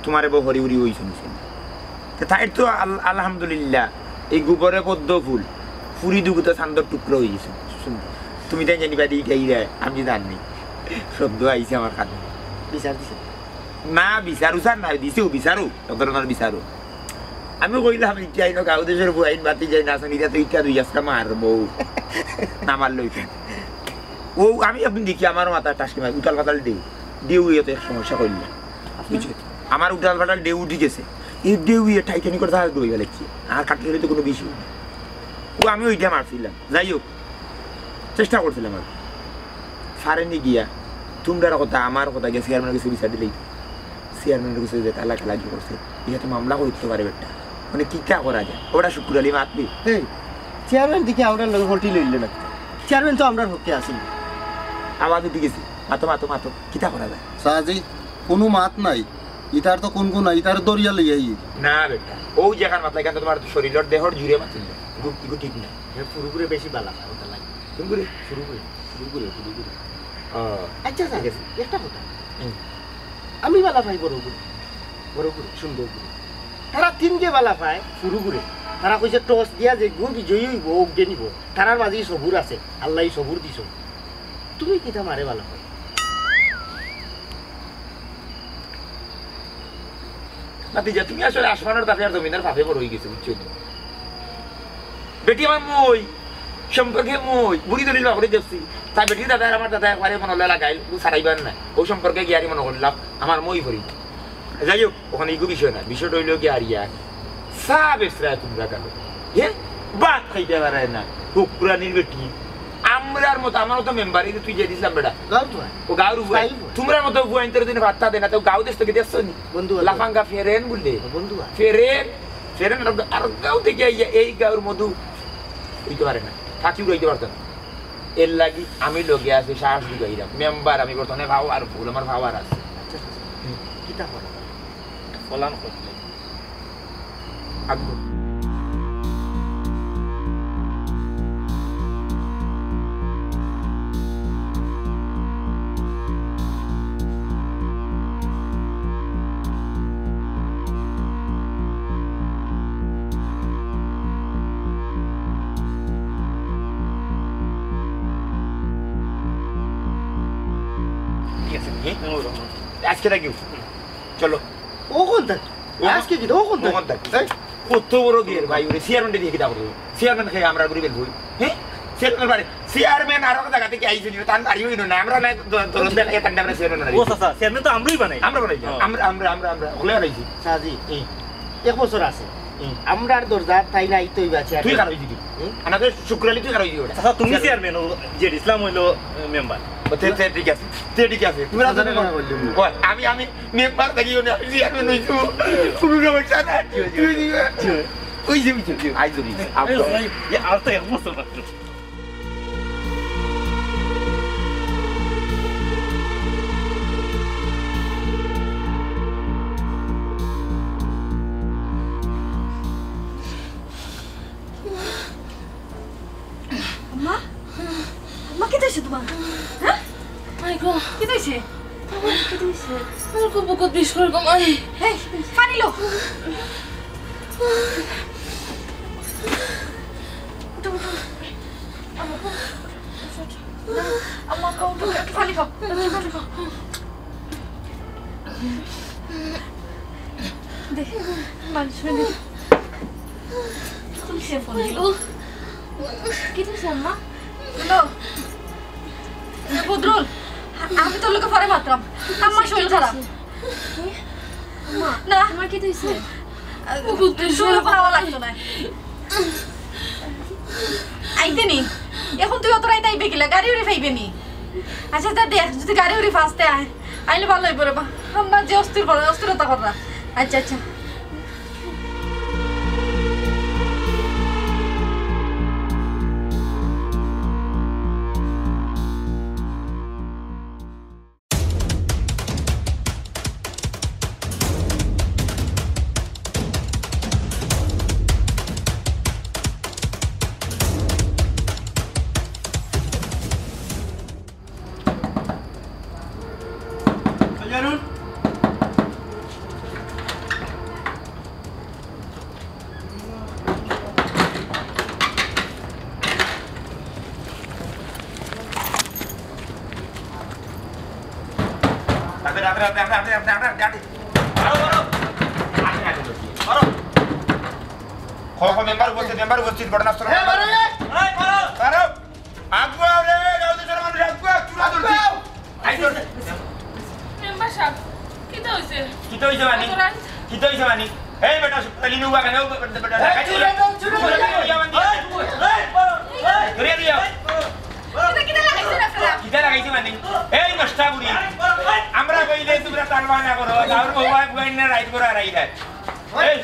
তুমারে বউ হরি উরি অইছে নিছে। তে তাইর তো আল-, আলহামদুলিল্লাহ, এই গোবরে পদ্ম ফুল, ফুরি দুগুতা চান্দর টুকরা অইগেছে। তুমি তাই জানিবা দি গাইরা, আমি জানি। শব্দ আইছে আমার কানে। বিচার দিছে? না, বিচার উচার নাই, দিছেও বিচারও, এক ধরনের বিচারও। আমি কইলাম, "ইটা আইনো গাঁও দেশর বুয়াইন বাতি যাই না, আসলে ইটা তো ইটা দুই আজকে মারবো।" না মারলে অইতো না। ও, আমি একদিন দেখি আমার মাথা টাসকি মারি, উতাল পাতাল ঢেউ। ঢেউ ইয়ে তো এক সমস্যা করলে। বুঝছো? আমার উতাল পাতাল ঢেউ উঠি গেছে। এই ঢেউ ইয়ে টাইটানিকর জাহাজ ডুবাই ফেলাইছে। আর কাটলে তো কোনো বিষয় না। ও, আমি ওইটা মারছিলাম। যাই হোক, চেষ্টা করছিলাম আর কি। ফারেনি গিয়া, তুমরার কথা, আমার কথা গিয়া চেয়ারম্যানের কাছে বিচার দিলেই তো। চেয়ারম্যানের কাছে যে তালা কালাকি করছে, ইটা তো মামলা করতে পারে বেটা। মানে, কিতা করা যায়? ওটা শুক্কুর আলী মাতবি? এই, চেয়ারম্যান দেখি আমরার লগে হল্টি লইল না। চেয়ারম্যান তো আমরার পক্ষে আছিল। আওয়াজ উঠি গেছে। মাতো, মাতো, মাতো। কিতা করা যায়? চাচি, কুনু মাত নাই। ইতার তো কুন কুন নাই, ইতার দরিয়া লইয়া আই। না বেটা, ও যেখান মাতলা, এখান তো তুমার শরীরর দেহর জুড়ে মাতিল। ইগু, ইগু ঠিক না। হে ফুরুগুরে বেশি বালা পায়, ওটা লাগে। কুন গুরে? ফুরুগুরে, ফুরুগুরে, ফুরুগুরে। ও, আচ্ছা, ঠিক আছে। একটা কথা। হুম। আমি বালা পাই বড় গুরে, বড় গুরে, সুন্দর গুরে। তারা তিনগে বালা পায় ফুরুগুরে। তারা কইছে, "টস দিয়া যে গু বিজয়ী অইবো, অগ্রে নিবো।" তারার মাঝে সবুর আছে, আল্লায় সবুর দিছো। তুমি কিতা মারে বালা পাও? ভাতিজা, তুমি আসলে আসমানর তাপে আর জমিনর তাপে বড় অই গেছো, বুঝছো নি? বেটি আমার মই, সম্পর্কে মই, বুড়ি দলিল বাপরে দেখছি। তাই বেটির দাদা আর আমার দাদা একবারে মনে হলে লাগাইল, ও সারাইবার না। ও সম্পর্কে গিয়ারি মনে করলাম, আমার মই পড়ি। যাই হোক, ওখানে ইগু বিষয় না, বিষয়টা অইলো কি আর ইয়া, চা বেচরায় তুমরা কেনে? হে? ভাত খাইতে পারে না, কুকুরানির বেটি। আমরার মতো, আমার মতো মেম্বার, এই যে তুই যে দিছিলাম বেটা। গাঁও তো হয়। ও গাঁওর উপরে। স্থায়ী উপরে। তুমরার মতো বুয়াইন্তরে যদি ভাত দেয় না, তো গাঁও দেশ থেকে দেখছো নি? বন্ধু আছে। লাফাঙ্গা ফেরেন বললে। বন্ধু আছে। ফেরেন, ফেরেন আর, আর গাঁও থেকে আইয়া এই গাঁওর মধু অইতে পারে না। থাকি উড়াইতে পারতো না। এর লাগি আমি লগে আছি, সাহস দিবাইরাম। মেম্বার আমি বর্তমানে পাওয়ারফুল, আমার পাওয়ার আছে। আচ্ছা, আচ্ছা। হুম। কিতা করা? ফলান করতে। আগ্রহ। ঠিক আছে, হুম? আজকে থাকি। চলো। ও কোন থাকি? ও আজকে কি? ও কোন ও কোন থাকি? থাকি? এই? কত বড় গের ভাই, ওরে চেয়ারম্যানরে দিয়া কিতা করবো? চেয়ারম্যান খাই আমরা গরিব বই। হ্যাঁ? চেয়ারম্যান বাড়ি, চেয়ারম্যান আরো জায়গা থেকে আইছে নি, তান বাড়ি অইলো না, আমরা না দ-, দরজ দেন, এ তান্ডা আমরা চেয়ারম্যান বানাই। ও চাচা, চেয়ারম্যান তো আমরাই বানাই। আমরা বানাই, হ্যাঁ। আমরা, আমরা, আমরা, আমরা, হলে বানাইছি। সাজি, হুম। এক বছর আছে। হুম। আমরার দরজা তাই নাই তো ইবা চেয়ারম্যান। তুই কার অইছিলি? হুম? আমাদের শুক্কুর আলী তুই কার অইছিলি ওটা? চাচা, তুমি চেয়ারম্যান। চেয়ারম্যান, ও জেড ইসলাম অইলো, এ, মেম্বার। ও, তে, তে ঠিক আছে, তে ঠিক আছে। তুমি রাজনীতি করো। ওই, আমি, আমি মেম্বার থাকি, আমি, আমি চেয়ারম্যান অইছি। কোনো সমস্যা নাই। জি, জি। তুই দিবে। জি। ওই যে, ওই যে, ওই যে। আই ধরি। এই, এই, আর তো এক বছর মাত্র। আম্মা? আম্মা, কিতা অইছে তুমার? হ্যাঁ? মাই গো। কিতা অইছে? আমার কিতা অইছে? আমার খুব বুকত বিষ করে গো, মাই। এই, পানি লও। উঠো, উঠো। আম্মা, উঠো, উঠো। আম্মা, উঠো, উঠো, একটু পানি খাও। একটু পানি খাও। দে, মানুষ হইলে। পুলিশে ফোন দিল। কি হইছে, আম্মা? হ্যালো। এ বদরুল, আমি তোর লগে পরে মাতরাম। আম্মার শরীর খারাপ। আম্মা, না। তোমার কি হইছে? শুরু করা লাগতো না। আইতে নি? এখন তুই অত রাইত আইবে কিলা? গাড়ি উড়ি পাইবে নি? আচ্ছা, তা দেখ, যদি গাড়ি উড়ি ফাঁসতে আয়, আইলে ভালো হইব রে বা। আমরা যে অস্থির করে, অস্থিরতা কররা। আচ্ছা, আচ্ছা। বেটা, বেটা, বেটা, বেটা, বেটা, বেটা, বেটা। মারো, মারো। আগে, আগে, আগে। মারো। খ, খ, মেম্বার উপস্থিত, মেম্বার উপস্থিত, ঘটনাস্থল। এ, মারো, এ। এই, মারো। মারো। আগুয়াও রে, গাউত আছে মানুষ, আগুয়াও, চুলা ধরছি। আগুয়াও। আই ধর। মেম্বার সাব, কিতা অইছে? কিতা অইছে মানে? অত রাইত? কিতা অইছে মানে? এই বেটা, সুপালি নুবা কেন? বেটা, বেটা, এই, চুলা ধর, চুলা ধর। চুলা ধর, ইয়া মানে। এই, এই, এই। ধরে দিয়া। কিতা, কিতা লাগাইছইন আপনারা? কিতা লাগাইছে মানে? এই নষ্টা বুড়ি। আমরা কইলে তোমরা তার বাহানা করো। আর বউ ভাই বুয়াইন না রাইত করে আর আইরা। এই,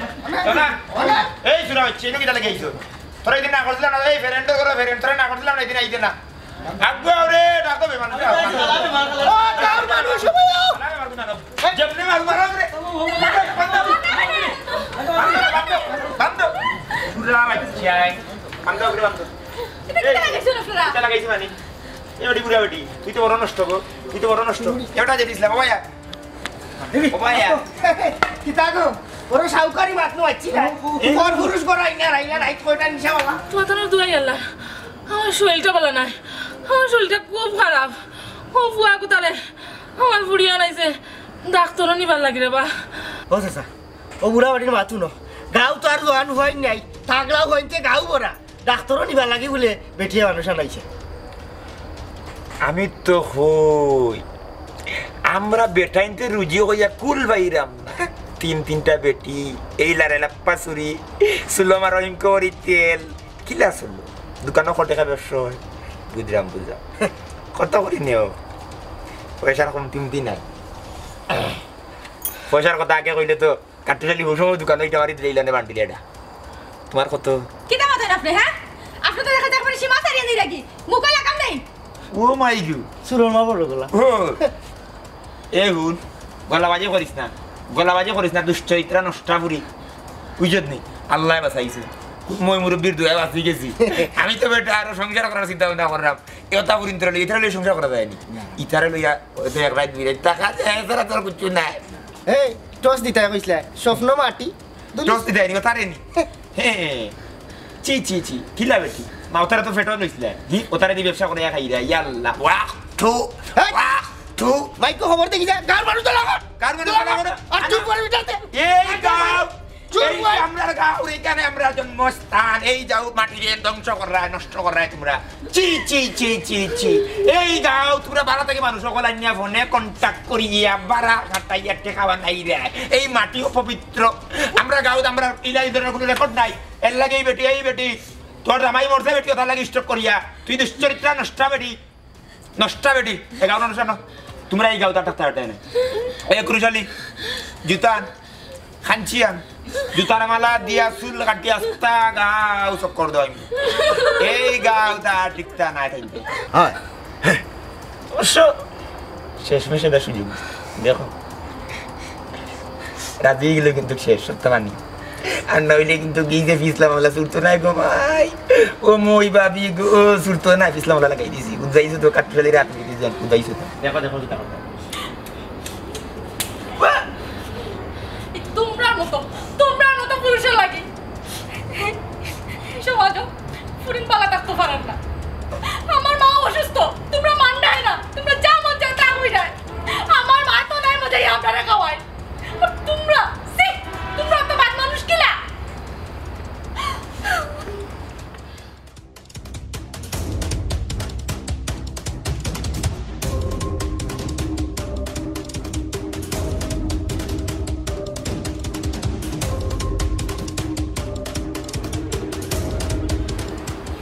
শোনা। এই চুরা হচ্ছে, এনে কিতা লাগাইছো? তোরা এদিন না করছিলাম না, এই ফেরেন্ট করো, ফেরেন্ট। তোরা না করছিলাম না, এদিন আইতে না। আগুয়াও রে, ডাকো বে মানুষ। ও, গাউর মানুষ, সবাই আও। যেমনে মারু, মারো রে। বান্ধো, বান্ধো, বান্ধো। চুরা বাচ্চা। বান্ধো, বান্ধো। ইটা কিতা লাগাইছইন আপনারা? ইটা লাগাইছি মানে? এ বেটি বুড়া বেটি, তুই তো বড় নষ্ট গো, তুই তো বড় নষ্ট। এটা যে দিছিলাম, ও ভাইয়া। ও ভাইয়া। কিতা গো? বড় সাউকারি মাত নো আছি না। পর পুরুষ করাই না, রাইলা রাইত কয়টা নিশা বাবা। তোমার তো দুয়াই আল্লাহ। আমার শরীরটা ভালা নাই। আমার শরীরটা খুব খারাপ। ও ফুয়া কুতারে, আমার ফুড়ি আনাইছে। ডাক্তারও নিবার লাগি রে বা। ও চাচা, ও বুড়া বেটির মাত হুনো। গাউ তো আর জোয়ান অইন নাই, তাগড়া অইনতে গাউ ভরা। ডাক্তারও নিবার লাগি বুলে বেটিয়ে মানুষ আনাইছে। আমি তো কই, আমরা বেটাইন্তে রুজি কইয়া কুল পাইরাম না। তিন তিনটা বেটি, এইলার এলাপ্পা চুরি, চুলো মারো ইনকোয়ারি তেল, কিলা চললো? দোকানো কত টেকা ব্যবসা অয়? বুঝরাম, বুঝরাম। কত করি নেও? পয়সার কমতি-উমতি নাই। পয়সার কথা আগে কইলে তো কাট্টুশালী হউ সময় দোকানো ইটা মারি দিলে ইলানে বান্ডিল এটা। তোমার কত? কিতা মাতইন আপনে, হ্যাঁ? আপনে তো দেখা যায় একবারে সীমা ছাড়িয়ে দিরা কি? মুখো লাগাম নেই। ও মাই গু। চুরর মা বড় গলা। ও। এ হুন, গলাবাজি করিস না। গলাবাজি করিস না, দুশ্চরিত্রা নষ্টা বুড়ি। বুঝছত নি? আল্লায় বাঁচাইছে। মই মুরব্বির দোয়ায় বাঁচি গেছি। আমি তো বেটা আরো সংসার করার চিন্তা ভাবনা করলাম। এতা বুড়ি ইতারে লইয়া, ইতারে লইয়া সংসার করা যায়নি। না। ইতারে লইয়া, ওই তো এক রাইত দুই রাইত থাকা যায়, এছাড়া তো আর কিচ্ছু নাই। এই, টস দিতায় কইছলা, স্বপ্ন মাটি। টস দিতায় নি, ওতারে নি। হে, ছি, ছি, ছি, কিলা বেটি? মা, ওতারে তো ফেটো লইছলা। হি, ওতারে দি ব্যবসা করিয়া খাইরা, ইয়াল্লা। ওয়াক, থু, হেই! ওয়াক, থু। মাইকো খবর দেখি যা, গাউর মানুষ তো লাগো। গাউর মানুষ তো লাগো। আর তুই পরে উঠাতে। এই গাউ, চুপ এই কর। আমরার গাউর, এইখানে আমরার জন্মস্থান। এই যাও, মাটিরে ধ্বংস কররায়, নষ্ট কররায় তোমরা। ছি, ছি, ছি, ছি, ছি। এই গাউ, তোমরা বারা থাকি মানুষ অকল আনিয়া ফোনে contact করিয়া বারা খাটাইয়া টেকা বানাইরায়। এই মাটি অপবিত্র। আমরার গাউত আমরার ইলা ই ধরনের কোনো record নাই। এর লাগি এই বেটি, এই বেটি, তোর জামাই মরছে বেটি, ওটার লাগি stroke করিয়া। তুই দুশ্চরিত্রা নষ্টা বেটি। নষ্টা বেটি। এ গাউ নষ্টা না। তোমরা এই গাউত আর থাকতে পারতে না। এই কুরুশালী, জুতান, খানচিয়ান, জুতার মালা দিয়া চুল কাটিয়া আস্তা গাউ চক্কর দেওয়াই। এই গাউত আর টিকতা না থাকবে। হয়। অবশ্য শেষমেশ এটা সুযোগ। দেখো। রাজি অইগেলে কিন্তু শেষ, সত্য মানি। আর না অইলে কিন্তু এই যে ফিছলা মামলা ছুটতো নায় গো ভাই। ও মই ভাবি গো, ছুটতো নায়, ফিছলা মামলা লাগাই দিছি। বুঝাইছো তো, কাট্টুশালীর রাত বুঝি যান, বুঝাইছো তো। দেখো, দেখো, কিতা কথা। এই তোমরার মতো, তোমরার মতো পুরুষর লাগি সমাজো ফুরিন বালা থাকতো পারের না। আমার মা অসুস্থ, তোমরা মানরায় না, তোমরা যা মন চায় তা কইরায়। আমার মা তো নাই মজা আপনারে খাওয়ায়। আর তোমরা, ছি, তোমরা তো বাদ মানুষ কিলা?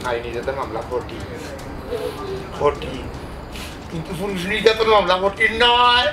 আইনি যাতে মামলা কঠিন, কঠিন, কিন্তু পুরুষ নির্যাতন মামলা কঠিন নয়।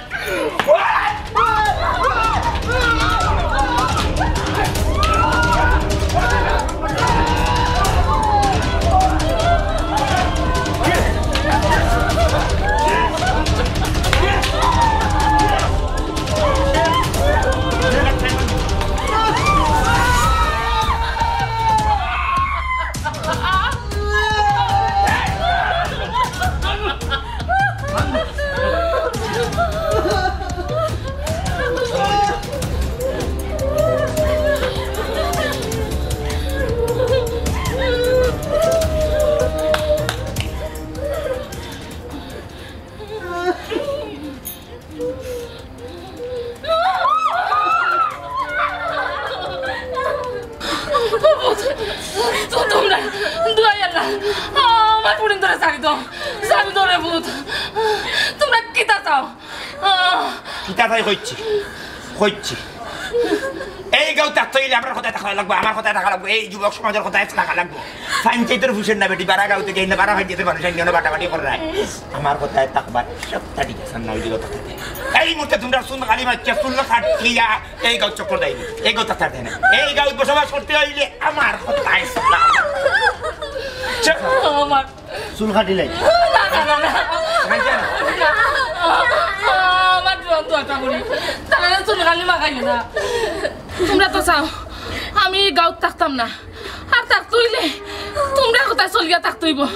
ভূত, তোমরা কিতা চাও? আহ, কিতা চাই কইছি, কইছি। এই গাঁও থাকতে অইলে আমরার কথায় থাকা লাগবো, আমার কথায় থাকা লাগবো, এই যুবক সমাজর কথায় থাকা লাগবো। পঞ্চায়েতর ফুসের না বেটি, বারা গাঁও থাকি আইনা, বারা পঞ্চায়েতর মানুষ আইনা, বাটাবাটি কররায়। আমার কথায় থাকবা, সবটা ঠিক আছে, না অইলে কথা থাকে। এই মুহূর্তে তোমরা চুন খালি মারছে, চুন কাটিয়া এই গাঁও চক্কর দেয় না, এই গাঁও থাকতে দেয় না। এই গাঁও বসবাস করতে অইলে আমার কথায় থাকা লাগবো। চল। আমার চুল কাটিলাই। না, না, না, না। মানছে না? আমার দুরন্ত একটা বলি। তারা চুল খালি মাখাইও না। তোমরা তো চাও, আমি এই গাঁওত থাকতাম না। আর থাকতে অইলে তোমরা কোথায় চলিয়া থাকতে অইবো?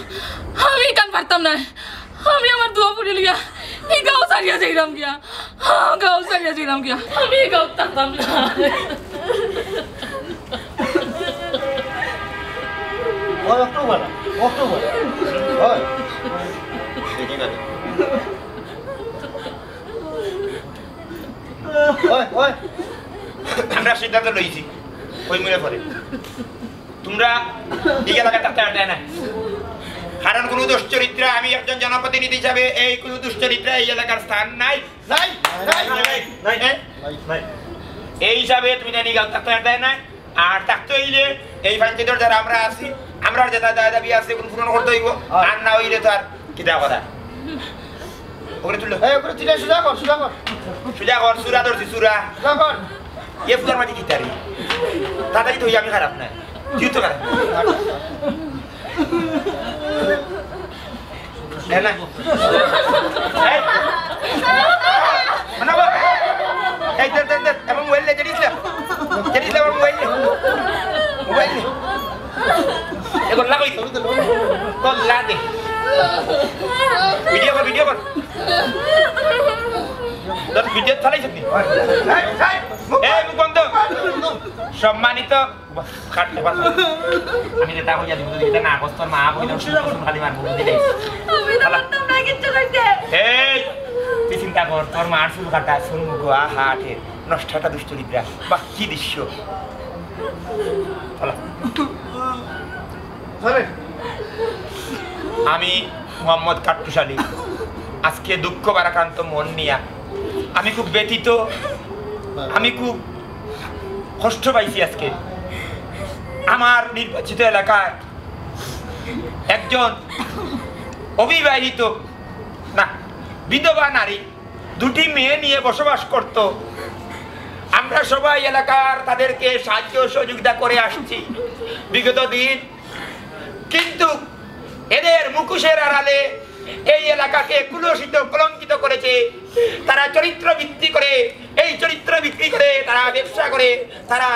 আমি ইখান পারতাম না। আমি আমার দুয়া ফুড়ি লইয়া এই গাঁও ছাড়িয়া যাইরাম গিয়া। গাঁও ছাড়িয়া যাইরাম গিয়া। আমি এই গাঁওত থাকতাম না। ওই অক্টোবর, অক্টোবর। ওই। ওই, ওই। আমরা সিদ্ধান্ত লইছি, ওই মনে পড়ে। তোমরা এই এলাকায় থাকতে পারবে না, কারণ কোনো দুশ্চরিত্রা, আমি একজন জনপ্রতিনিধি হিসাবে এই কোনো দুশ্চরিত্রা এই এলাকার স্থান নাই। নাই, নাই, নাই, নাই। হ্যাঁ? নাই, নাই। এই হিসাবে তুমি জানি গাঁও থাকতে পারবে না। আর থাকতে অইলে এই পঞ্চায়েতর যারা আমরা আছি, আমরার যেটা দায় দাবি আছে, কোন পূরণ করতে অইবো। হ্যাঁ। আর না অইলে তো আর কিতা কথা। ওগুলো তুললো। এই, ওগুলো তুলে সোজা কর, সোজা কর। সোজা কর, চূড়া ধরছি, চূড়া। সোজা কর। এ ফুলার মাঝে কিতা রে? তাড়াতাড়ি তো আমি খারাপ না। তুই তো খারাপ না। এ না। এই। মানে বাবা। এই, দে, দে, দে। আমার মোবাইল নে, জেরিস না। জেরিস না, আমার মোবাইল নে। মোবাইল নে। এ গল্লা কই দে। গল্লা দে। ভিডিও কর, ভিডিও কর। তোর ভিডিও চালাইছ নি? এই, মুখ বন্ধ। সম্মানিত কাটতে পারবো। আমি যেটা কইয়া দিব, যদি এটা না করস, তোর মা বইলে চুল খালি মারবো, বুঝলি? আমি তো হালা। করতাম না কিচ্ছু কইতে। এই, তুই চিন্তা কর, তোর মার চুল কাটা, চুল মুখো, আহা, আটে, নষ্ট একটা দুশ্চরিত্রা। বাহ, কি দৃশ্য। হালা। আরে। আমি মোহাম্মদ কাট্টুশ আলী, আজকে দুঃখ ভারাক্রান্ত মন নিয়া আমি খুব ব্যথিত, আমি খুব কষ্ট পাইছি আজকে। আমার নির্বাচিত এলাকায় একজন অবিবাহিত, না, বিধবা নারী দুটি মেয়ে নিয়ে বসবাস করত। আমরা সবাই এলাকার তাদেরকে সাহায্য সহযোগিতা করে আসছি বিগত দিন, কিন্তু এদের মুখোশের আড়ালে এই এলাকাকে কুলুষিত, কলঙ্কিত করেছে। তারা চরিত্র বিক্রি করে, এই চরিত্র বিক্রি করে তারা ব্যবসা করে, তারা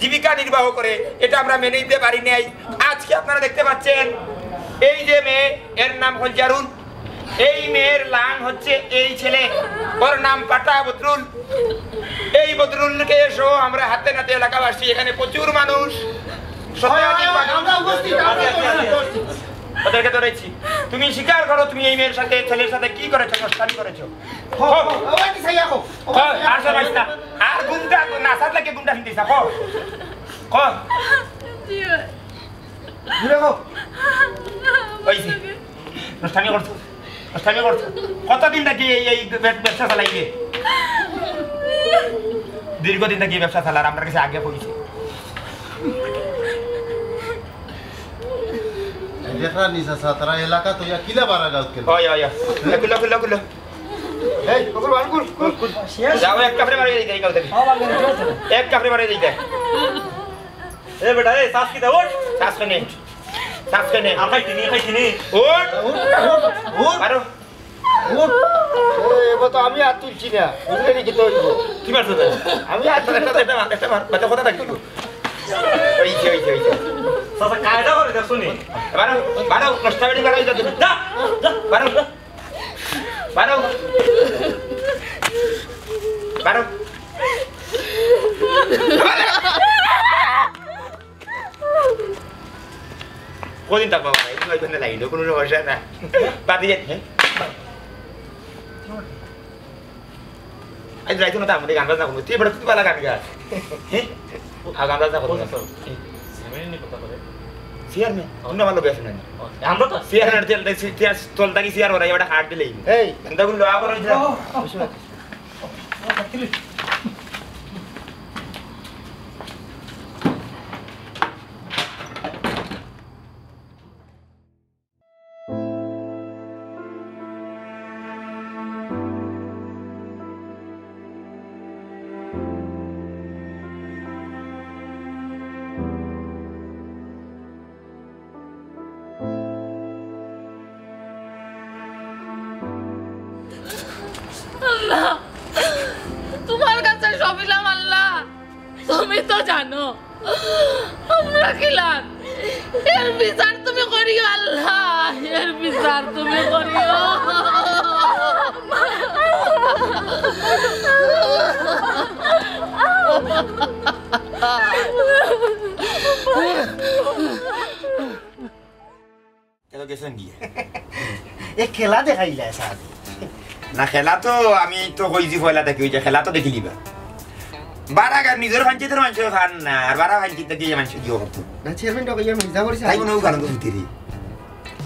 জীবিকা নির্বাহ করে, এটা আমরা মেনে নিতে পারি নাই। আজকে আপনারা দেখতে পাচ্ছেন, এই যে মেয়ে, এর নাম হল জারুন, এই মেয়ের লাং হচ্ছে এই ছেলে, ওর নাম পাটা বদরুল। এই বদরুলকে সহ আমরা হাতে নাতে এলাকাবাসী, এখানে প্রচুর মানুষ, শতাধিক মানুষ। আমরা উপস্থিত, আমরা উপস্থিত। ওদেরকে ধরেছি। তুমি স্বীকার করো, তুমি এই মেয়ের সাথে, ছেলের সাথে কি করেছো, নষ্টামি করেছো? হো, হো, হো। হো, আর সব আসতা। আর গুন্ডা, নাসার লাগে গুন্ডা হিন্দি সা, হো। হো। জি ভাই। ঘুরে হো। ওই যে। নষ্টামি করছো? নষ্টামি করছো? কতদিন থাকি এই, এই ব্য-, ব্যবসা চালাইবে? দীর্ঘদিন থাকি এই ব্যবসা চালার, আমরার কাছে আগে কইছে। এই দেখরা নিশা সা, তারা এলাকা তো ইয়া কিলা বারা গাউত কেন? ওই, ওই, ওই। এ, খুলো, খুলো, খুলো। এই, ওকে বার কর, কর, কর। যাও, এক কাপড়ে মারি দিতে, এই গাউত। এক কাপড়ে মারি দিতে। এ বেটা, এ, শ্বাস কিতা, উঠ। শ্বাস কেনে? শ্বাস কেনে? আর খাইছি নি, খাইছি নি? উঠ। উঠ, উঠ, উঠ। পারো? উঠ। এ, এবার তো আমি আর তুলছি না। উঠলে নাকি তো হইব। কি মারছো তাই? আমি আর একটা, একটা, একটা মার, একটা মার। বাচ্চা কথা থাকি। ওই যে, ওই যে, ওই যে। চাচা, কায়দা করে দেখছো নি? বারো, বারো, নষ্ট বেটি বারো, এই যা তুমি। যা, যা, বারো। বারো। বারো। কদিন থাকবা বাবা? এই নয় ঘন্টা লাগিল, কোনো সমস্যা না। বাদ দিয়ে যাই, হ্যাঁ? আজ রাইতে না তো আমাদের গান বাজনা করবো। তুই এবার তুই বালা গান গাস। হ্যাঁ? আর গান বাজনা করবো না। ঝামেলা নিয়ে কথা বলে। চেয়ারম্যান, অন্য ভালো বেশ নাই। আমরা তো চেয়ারম্যান তেল দেখছি, চেয়ার তল থাকি চেয়ার ওরা এবার হাত দিলেই। এই, এন্দা গুলো আবার ওই যে আল্লাহ, তুমার কাছে সবিলাম আল্লাহ, তুমি তো জানো আমরা কিলান। এর বিচার তুমি করিও আল্লাহ, এর বিচার তুমি করিও। এ খেলা দেখাইলা সাথে। না, খেলা তো আমি তো কইছি পয়লা থাকি, ওই যে খেলা তো দেখিলিবা। বারা গান নিজর পঞ্চায়েতর মানুষ খান না, আর বারা পঞ্চায়েত থাকি মানুষ কি করতো? না, চেয়ারম্যান তো কইয়া মির্জা করিস। তাই মনে হয় গান তো ভিতরে।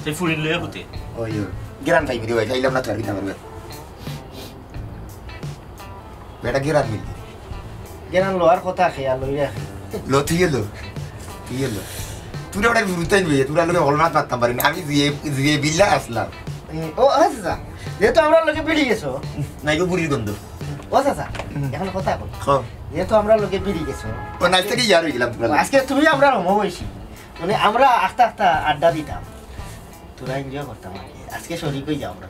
তাই ফুরিন লইয়া হতে। ওই, ওই। গেরান তাই ভিডিও চাইলাম না তো আর কি করবে। বেটা গেরান মিল। গেরান লওয়ার কথা খেয়াল লই রাখে। লো তুই এলো। তুই এলো। তুই ওটা গুরুত্ব নিবি, তুই লোকে হলমাত মারতাম পারি না। আমি জিয়ে, জিয়ে বিল্লা আসলাম। এ, ও, আচ্ছা, আচ্ছা। যেহেতু আমরা লোকে বেরিয়ে গেছো। না, এগো বুড়ির গন্ধ। ও, আচ্ছা, আচ্ছা। হুম। এখন কথা এখন। হ। যেহেতু আমরা লোকে বেরিয়ে গেছো। ও, নাইস থেকে ইয়ার হয়ে গেলাম তোমরা। আজকে তুমি আমরা হমো বইছি। মানে, আমরা আস্তে আস্তে আড্ডা দিতাম। তোরা এনজয় করতাম আর কি। আজকে শরিক হয়ে যাও আমরা।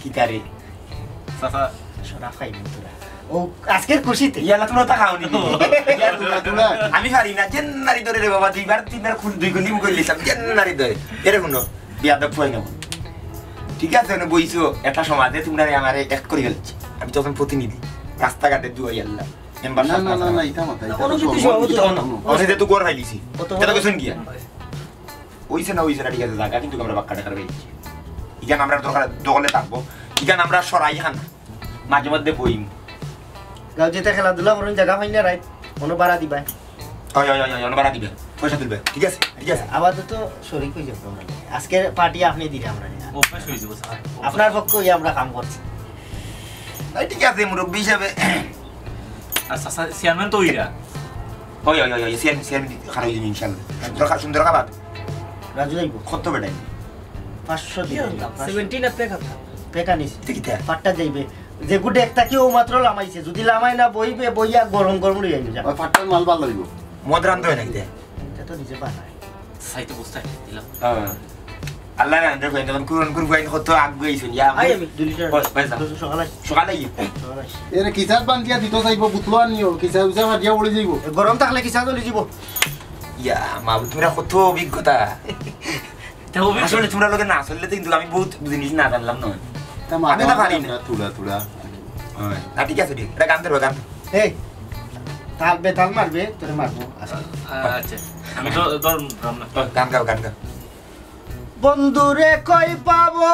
কি তারে? চাচা। শরাব খাইবি তোরা। ও, আজকের খুশিতে। ইয়ালা তোমরা তা খাওনি। তোমরা, তোমরা। আমি পারি না, যে নারী ধরে রে বাবা, দুইবার তিনবার খুন, দুই গুলি মুখ লিসাম, যে নারী ধরে। এরে হুনো, বিয়াদব ফুয়াই না। ঠিক আছে, মানে বইছো, একটা সমাজে তোমরা রে আমারে এক করে ফেলছে। আমি তখন প্রতিনিধি, রাস্তাঘাটে দুয়াই আল্লাহ। মেম্বার না, সাহেব না, না, না। না, এটা মাথা, এটা কোনো তো কিছু সব সভাপতি এটা হন। অনেক তো গোর ফাইলিছি। কত এটা বড়? গেছেন গিয়া? অইছে না, অইছে না, ঠিক আছে, জাগা কিন্তু আমরা বাক্কা টাকার বেশি। ইখান আমরা দরকার দখলে থাকবো, ইখান আমরা সরাই খান, মাঝে মধ্যে বইম। গাঁও যেতে খেলাধুলা করুন, জাগা পাই না, রাইট? কোনো ভাড়া দিবায়? হয়, হয়, হয়, হয়, অন্য ভাড়া দিবে, পয়সা তুলবে, ঠিক আছে, ঠিক আছে। আপাতত শরিক হয়ে যাবো আমরা। আজকের পার্টি আপনি দিলে আমরা। অভ্যাস হয়ে যাবো, স্যার। আপনার পক্ষে হয়ে আমরা কাম করছি। এই ঠিক আছে, মুরব্বী হিসাবে। আর চাচা, চেয়ারম্যান তো ওইরা। ওই, ওই, ওই, ওই, চেয়ারম্যান, চেয়ারম্যান খারাপ হয়ে যাবে ইনশাল্লাহ। সুন্দর খা-, সুন্দর খাবার। রাজু যাইবো। কত বেটাই? পাঁচশো কি দিন, হলো? পাঁচশো। সেভেন্টিন আর পেক আপ। পেক আনিস। দেখি তে। পাট্টা যাইবে। যে গুড একটা কেউ মাত্র লামাইছে। যদি লামাই না বইবে, বইয়া গরম গরম লই আইবে যা। ওই পাট্টার মাল ভালো হইব। মদ রান্ধতে হয় নাকি তে? এটা তো নিজে বানায়। সাইতে বস্তায় দিলাম। হ্যাঁ। আল্লাহ না, দেখো, এখন কুরআন কুরআন কত আগ গইছুন, ইয়া। আই আমি দুই লিটার। বস, বস, যাও। সকালে। সকালে আই। সকালে আই। এরে কিসাত বান্ধিয়া দিত চাইব, বুতলো আনিও, কিসা উসা ফাটিয়া পড়ি যাইব। এ, গরম থাকলে কিসা জ্বলি যাব। ইয়া, মা, তোমরা কত অভিজ্ঞতা। তে অভিজ্ঞতা। আসলে তোমরা লোকে না চললে তো কিন্তু আমি বহুত জিনিস না জানলাম না। তা মা, আমি তো পারি না। থুড়া, থুড়া। হ্যাঁ, না, ঠিক আছে, ঠিক। এটা গান ধরবে, গান। এই, তাল বেতাল মারবে, তোরে মারবো। আচ্ছা। আচ্ছা, আমি তো ধরলাম না। গান গাও, গান গাও। বন্ধুরে কই পাবো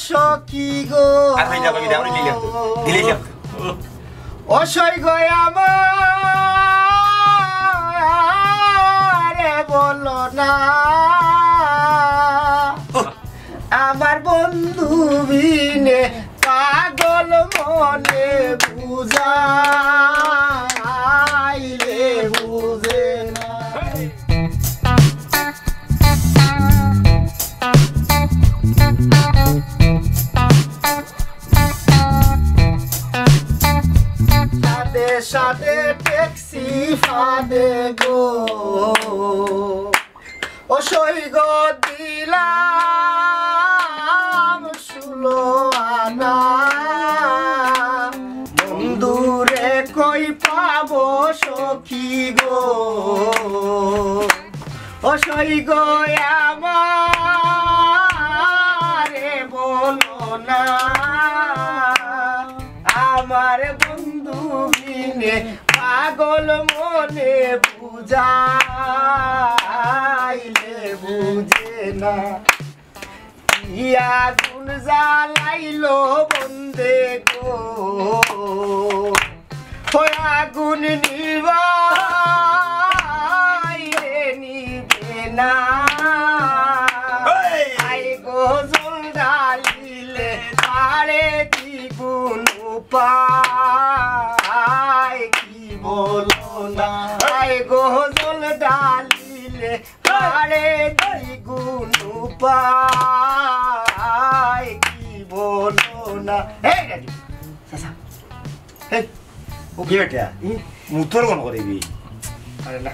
সখী গো। আর ভাই, যাবো, যাবো, দিলে তো, দিলে তো। ও সই গো আমারে বলো না, আমার বন্ধু বিনে পাগল মনে বুঝাইলে বুঝে না। সাদে সাদে ট্যাক্সি ফাদে গো, ও সই গো দিলাম ষোলো আনা। বন্ধুরে কই পাবো সখী গো, ও সই গো আমারে বলো না, আমার বন্ধু বিনে পাগল মনে বুঝাইলে বুঝে না। কি আগুন জ্বালাইলো বন্দে গো, ওই আগুন নিবাইলে নিবে আরে দ্বিগুণ উপায় কি বলো না, আয় গজল ডালিলে, আরে দ্বিগুণ উপায় কি বলো না। এই রাজু, চাচা, এই, ও কি বেটা? হুম? মুতর কোন করে বি? আরে না,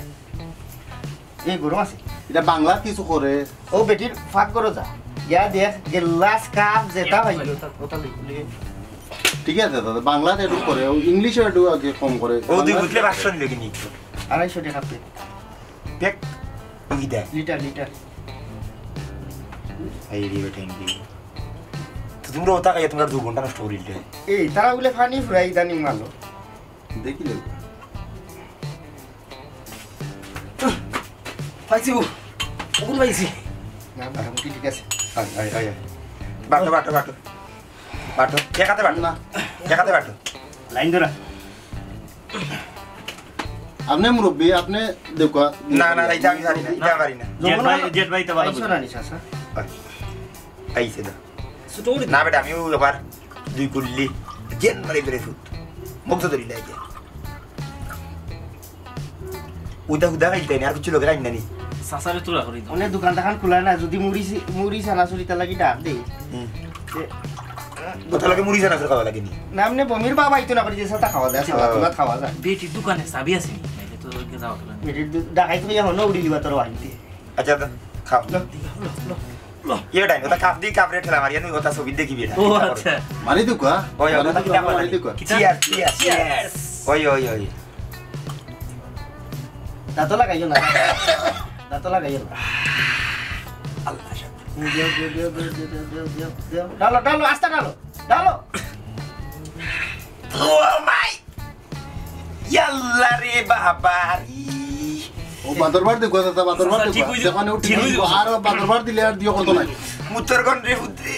এই গরম আছে। এটা বাংলা কিছু করে। ও বেটির ফাঁক করো যা। গিয়া দেখ, গেলাস, কাপ, যেটা ভাই। ওটা, ওটা লিখ, লিখ। ঠিক আছে দাদা, বাংলাতে একটু করে, ও ইংলিশে একটু আগে কম করে। ও দুই বাংলা বুঝলে পাঁচশো নিলে কিনি? আড়াইশো টাকা প্যাক। প্যাক? কি দেয়? Litre, litre. এই রে বেটা, এই রে। তো তোমরা ওটা খাইয়া তোমরা দু ঘন্টা নষ্ট করিলে। এই, তারা বলে পানি ফুরাই ইদানিং মালো। দেখিলে। পাইছি গো। ওগুন পাইছি। না, মোটামুটি ঠিক আছে। আয়, আয়, আয়, আয়। বাটো, বাটো, বাটো। বাটো। একাতে বাটো। না। একাতে বাটো। লাইন ধরা। আপনি মুরব্বি, আপনি দেখো। না, না, না, এটা আমি পারি না, এটা পারি না। জেদ ভাই, জেদ ভাই, এটা ভালো পাইছো বুঝো। না নি, চাচা? আইছে না। ছোট করে না বেটা, আমিও একবার দুই কুল্লি জেন মারি বেড়ে ফুট। মুখ তো ধরি নাই যে। উদা উদা খাইতে না, আর কিছু লোকের আইন নানি। চাচারে তোরা করি দাও। অনেক দোকান দোকান খোলা না, যদি মুড়ি সি-, মুড়ি চানাচুরি তার লাগি ডাক দেই। হুম। এ, ওটার লগে মুড়ি চানাচুর খাওয়া লাগেনি। না, এমনি বমির বাবা আইতো না করি যে সাথে খাওয়া যায়, সালাদ ও। টালাদ খাওয়া যায়। বেটির দোকানে চাবি আছে নি? নাইলে তো ওকে যাওয়া হলো না। বেটির দু-, ডাকাই তুমি এখন উড়ি দিবা তোর বাড়িতে। আচ্ছা, তো খাও। লো, লো, লো, লো। ইয়ে টাইম, ওটা কাপ দি কাপ রে ঠেলা মারি, আমি ওটা ছবি দেখি বিয়ে। ও, আচ্ছা। মারি দুকা? ওই, ওই, মারি ওটা দুকা, কিতা মারি মারি? দুকা। Cheers, cheers, cheers। ওই, ওই, ওই। দাঁত লাগাইও না। দাঁত লাগাইও না। আল্লাহ। দেও, দেও, দেও। ডালো, ডালো, আস্তা ডালো। ডালো। Oh my ইয়াল্লা রে বাবা রে। ও বাদরবার দেখো, দাদা, বাদরবার চাচা, দেখো। ঠিক হইছে। সেখানে উঠি ঠিক হইছে। আর বাদরবার দিলে আর দিও কত নাই। মুতর গন্ধে পুত্রে।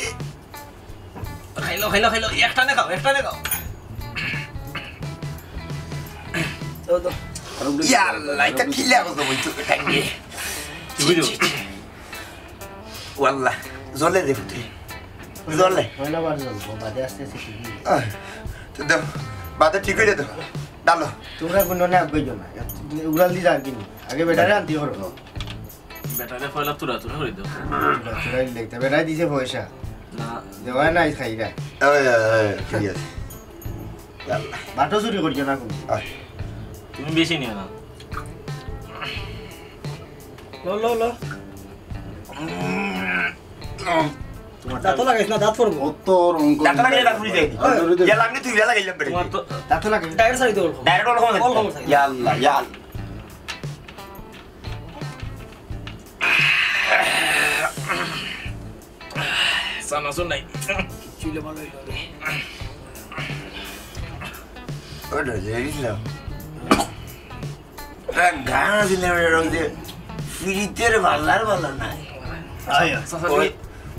খাইলো, খাইলো, খাইলো। একটানে খাও, একটানে খাও। দাও, দাও। ইয়াল্লা, এটা কিলা কত বইতো টাইমে। ঠিক হইছে। ছি, ছি, ছি। ওয়াল্লা, জ্বলে রে পুত্রে। জ্বলে। পয়লা বার জ্বলবো, বাদে আস্তে আস্তে ঠিক হইবো। আহ, তো দাও, বাদে ঠিক হইলে তো। ডালো। তোমরা কোনো না আগে যাও না। উড়াল দি যার কিনি। আগে বেটারে আনতে হবে। বেটারে পয়লা তুরা তুরা করে দাও। তুরা তুরা ইলে তো বেটায় দিছে পয়সা। না। দেওয়া নাই খাইরা। ওই, ওই, ওই, ঠিক আছে। ইয়াল্লা। বাটো চুরি করিও না কোনো। আহ। তুমি বেশি নিও না। লো, লো, লো। দাঁত লাগাইস না, দাঁত পড়বো। অত রং করে। দাঁত লাগাইলে দাঁত পুড়ি যায়। ওই, ওই, ওই। ইয়া লাগলে তুই ইয়া লাগাইলাম বেটা। তোমার তো দাঁত লাগাইস। Direct সারি দে, অল্প। Direct অল্প। অল্প সারি। ইয়া আল্লাহ, ইয়া আল্লাহ। সানা শুন নাই। চুলে ভালো হইলো রে। ওটা যে ইসলাম। গান আছিল না, ওই যে ফিরিতের বালার বালা নাই। আয়, চাচা, ওই,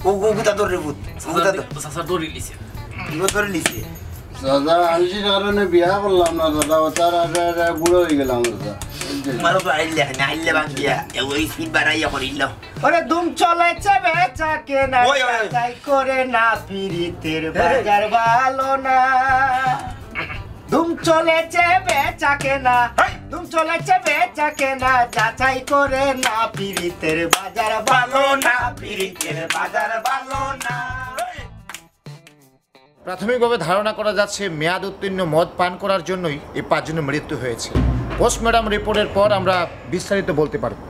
তুমি ও, ও, কোথা তোর রে ভূত? ও, কোথা তোর? চাচা দৌড়ি লিছে। ও তোর লিছে। দাদা, আলসির কারণে বিয়া করলাম না, দাদা। ও তার আগে, আগে বুড়ো হয়ে গেলাম, দাদা। আমারও তো আইলে, না আইলে বাদ দিয়া। এ, ওই speed বাড়াইয়া করিল। ওরে ধুম চলেছে বেচা কেনা, ওই, ওই, ওই। যাচাই করে না পিরিতের বাজার ভালো না। ধুম চলেছে বেচা কেনা, হেই! ধুম চলেছে বেচা কেনা, যাচাই করে না পিরিতের বাজার ভালো না, পিরিতের বাজার ভালো না। প্রাথমিকভাবে ধারণা করা যাচ্ছে মেয়াদ উত্তীর্ণ মদ পান করার জন্যই এই পাঁচজনের মৃত্যু হয়েছে। পোস্টমর্টম রিপোর্টের পর আমরা বিস্তারিত বলতে পারবো।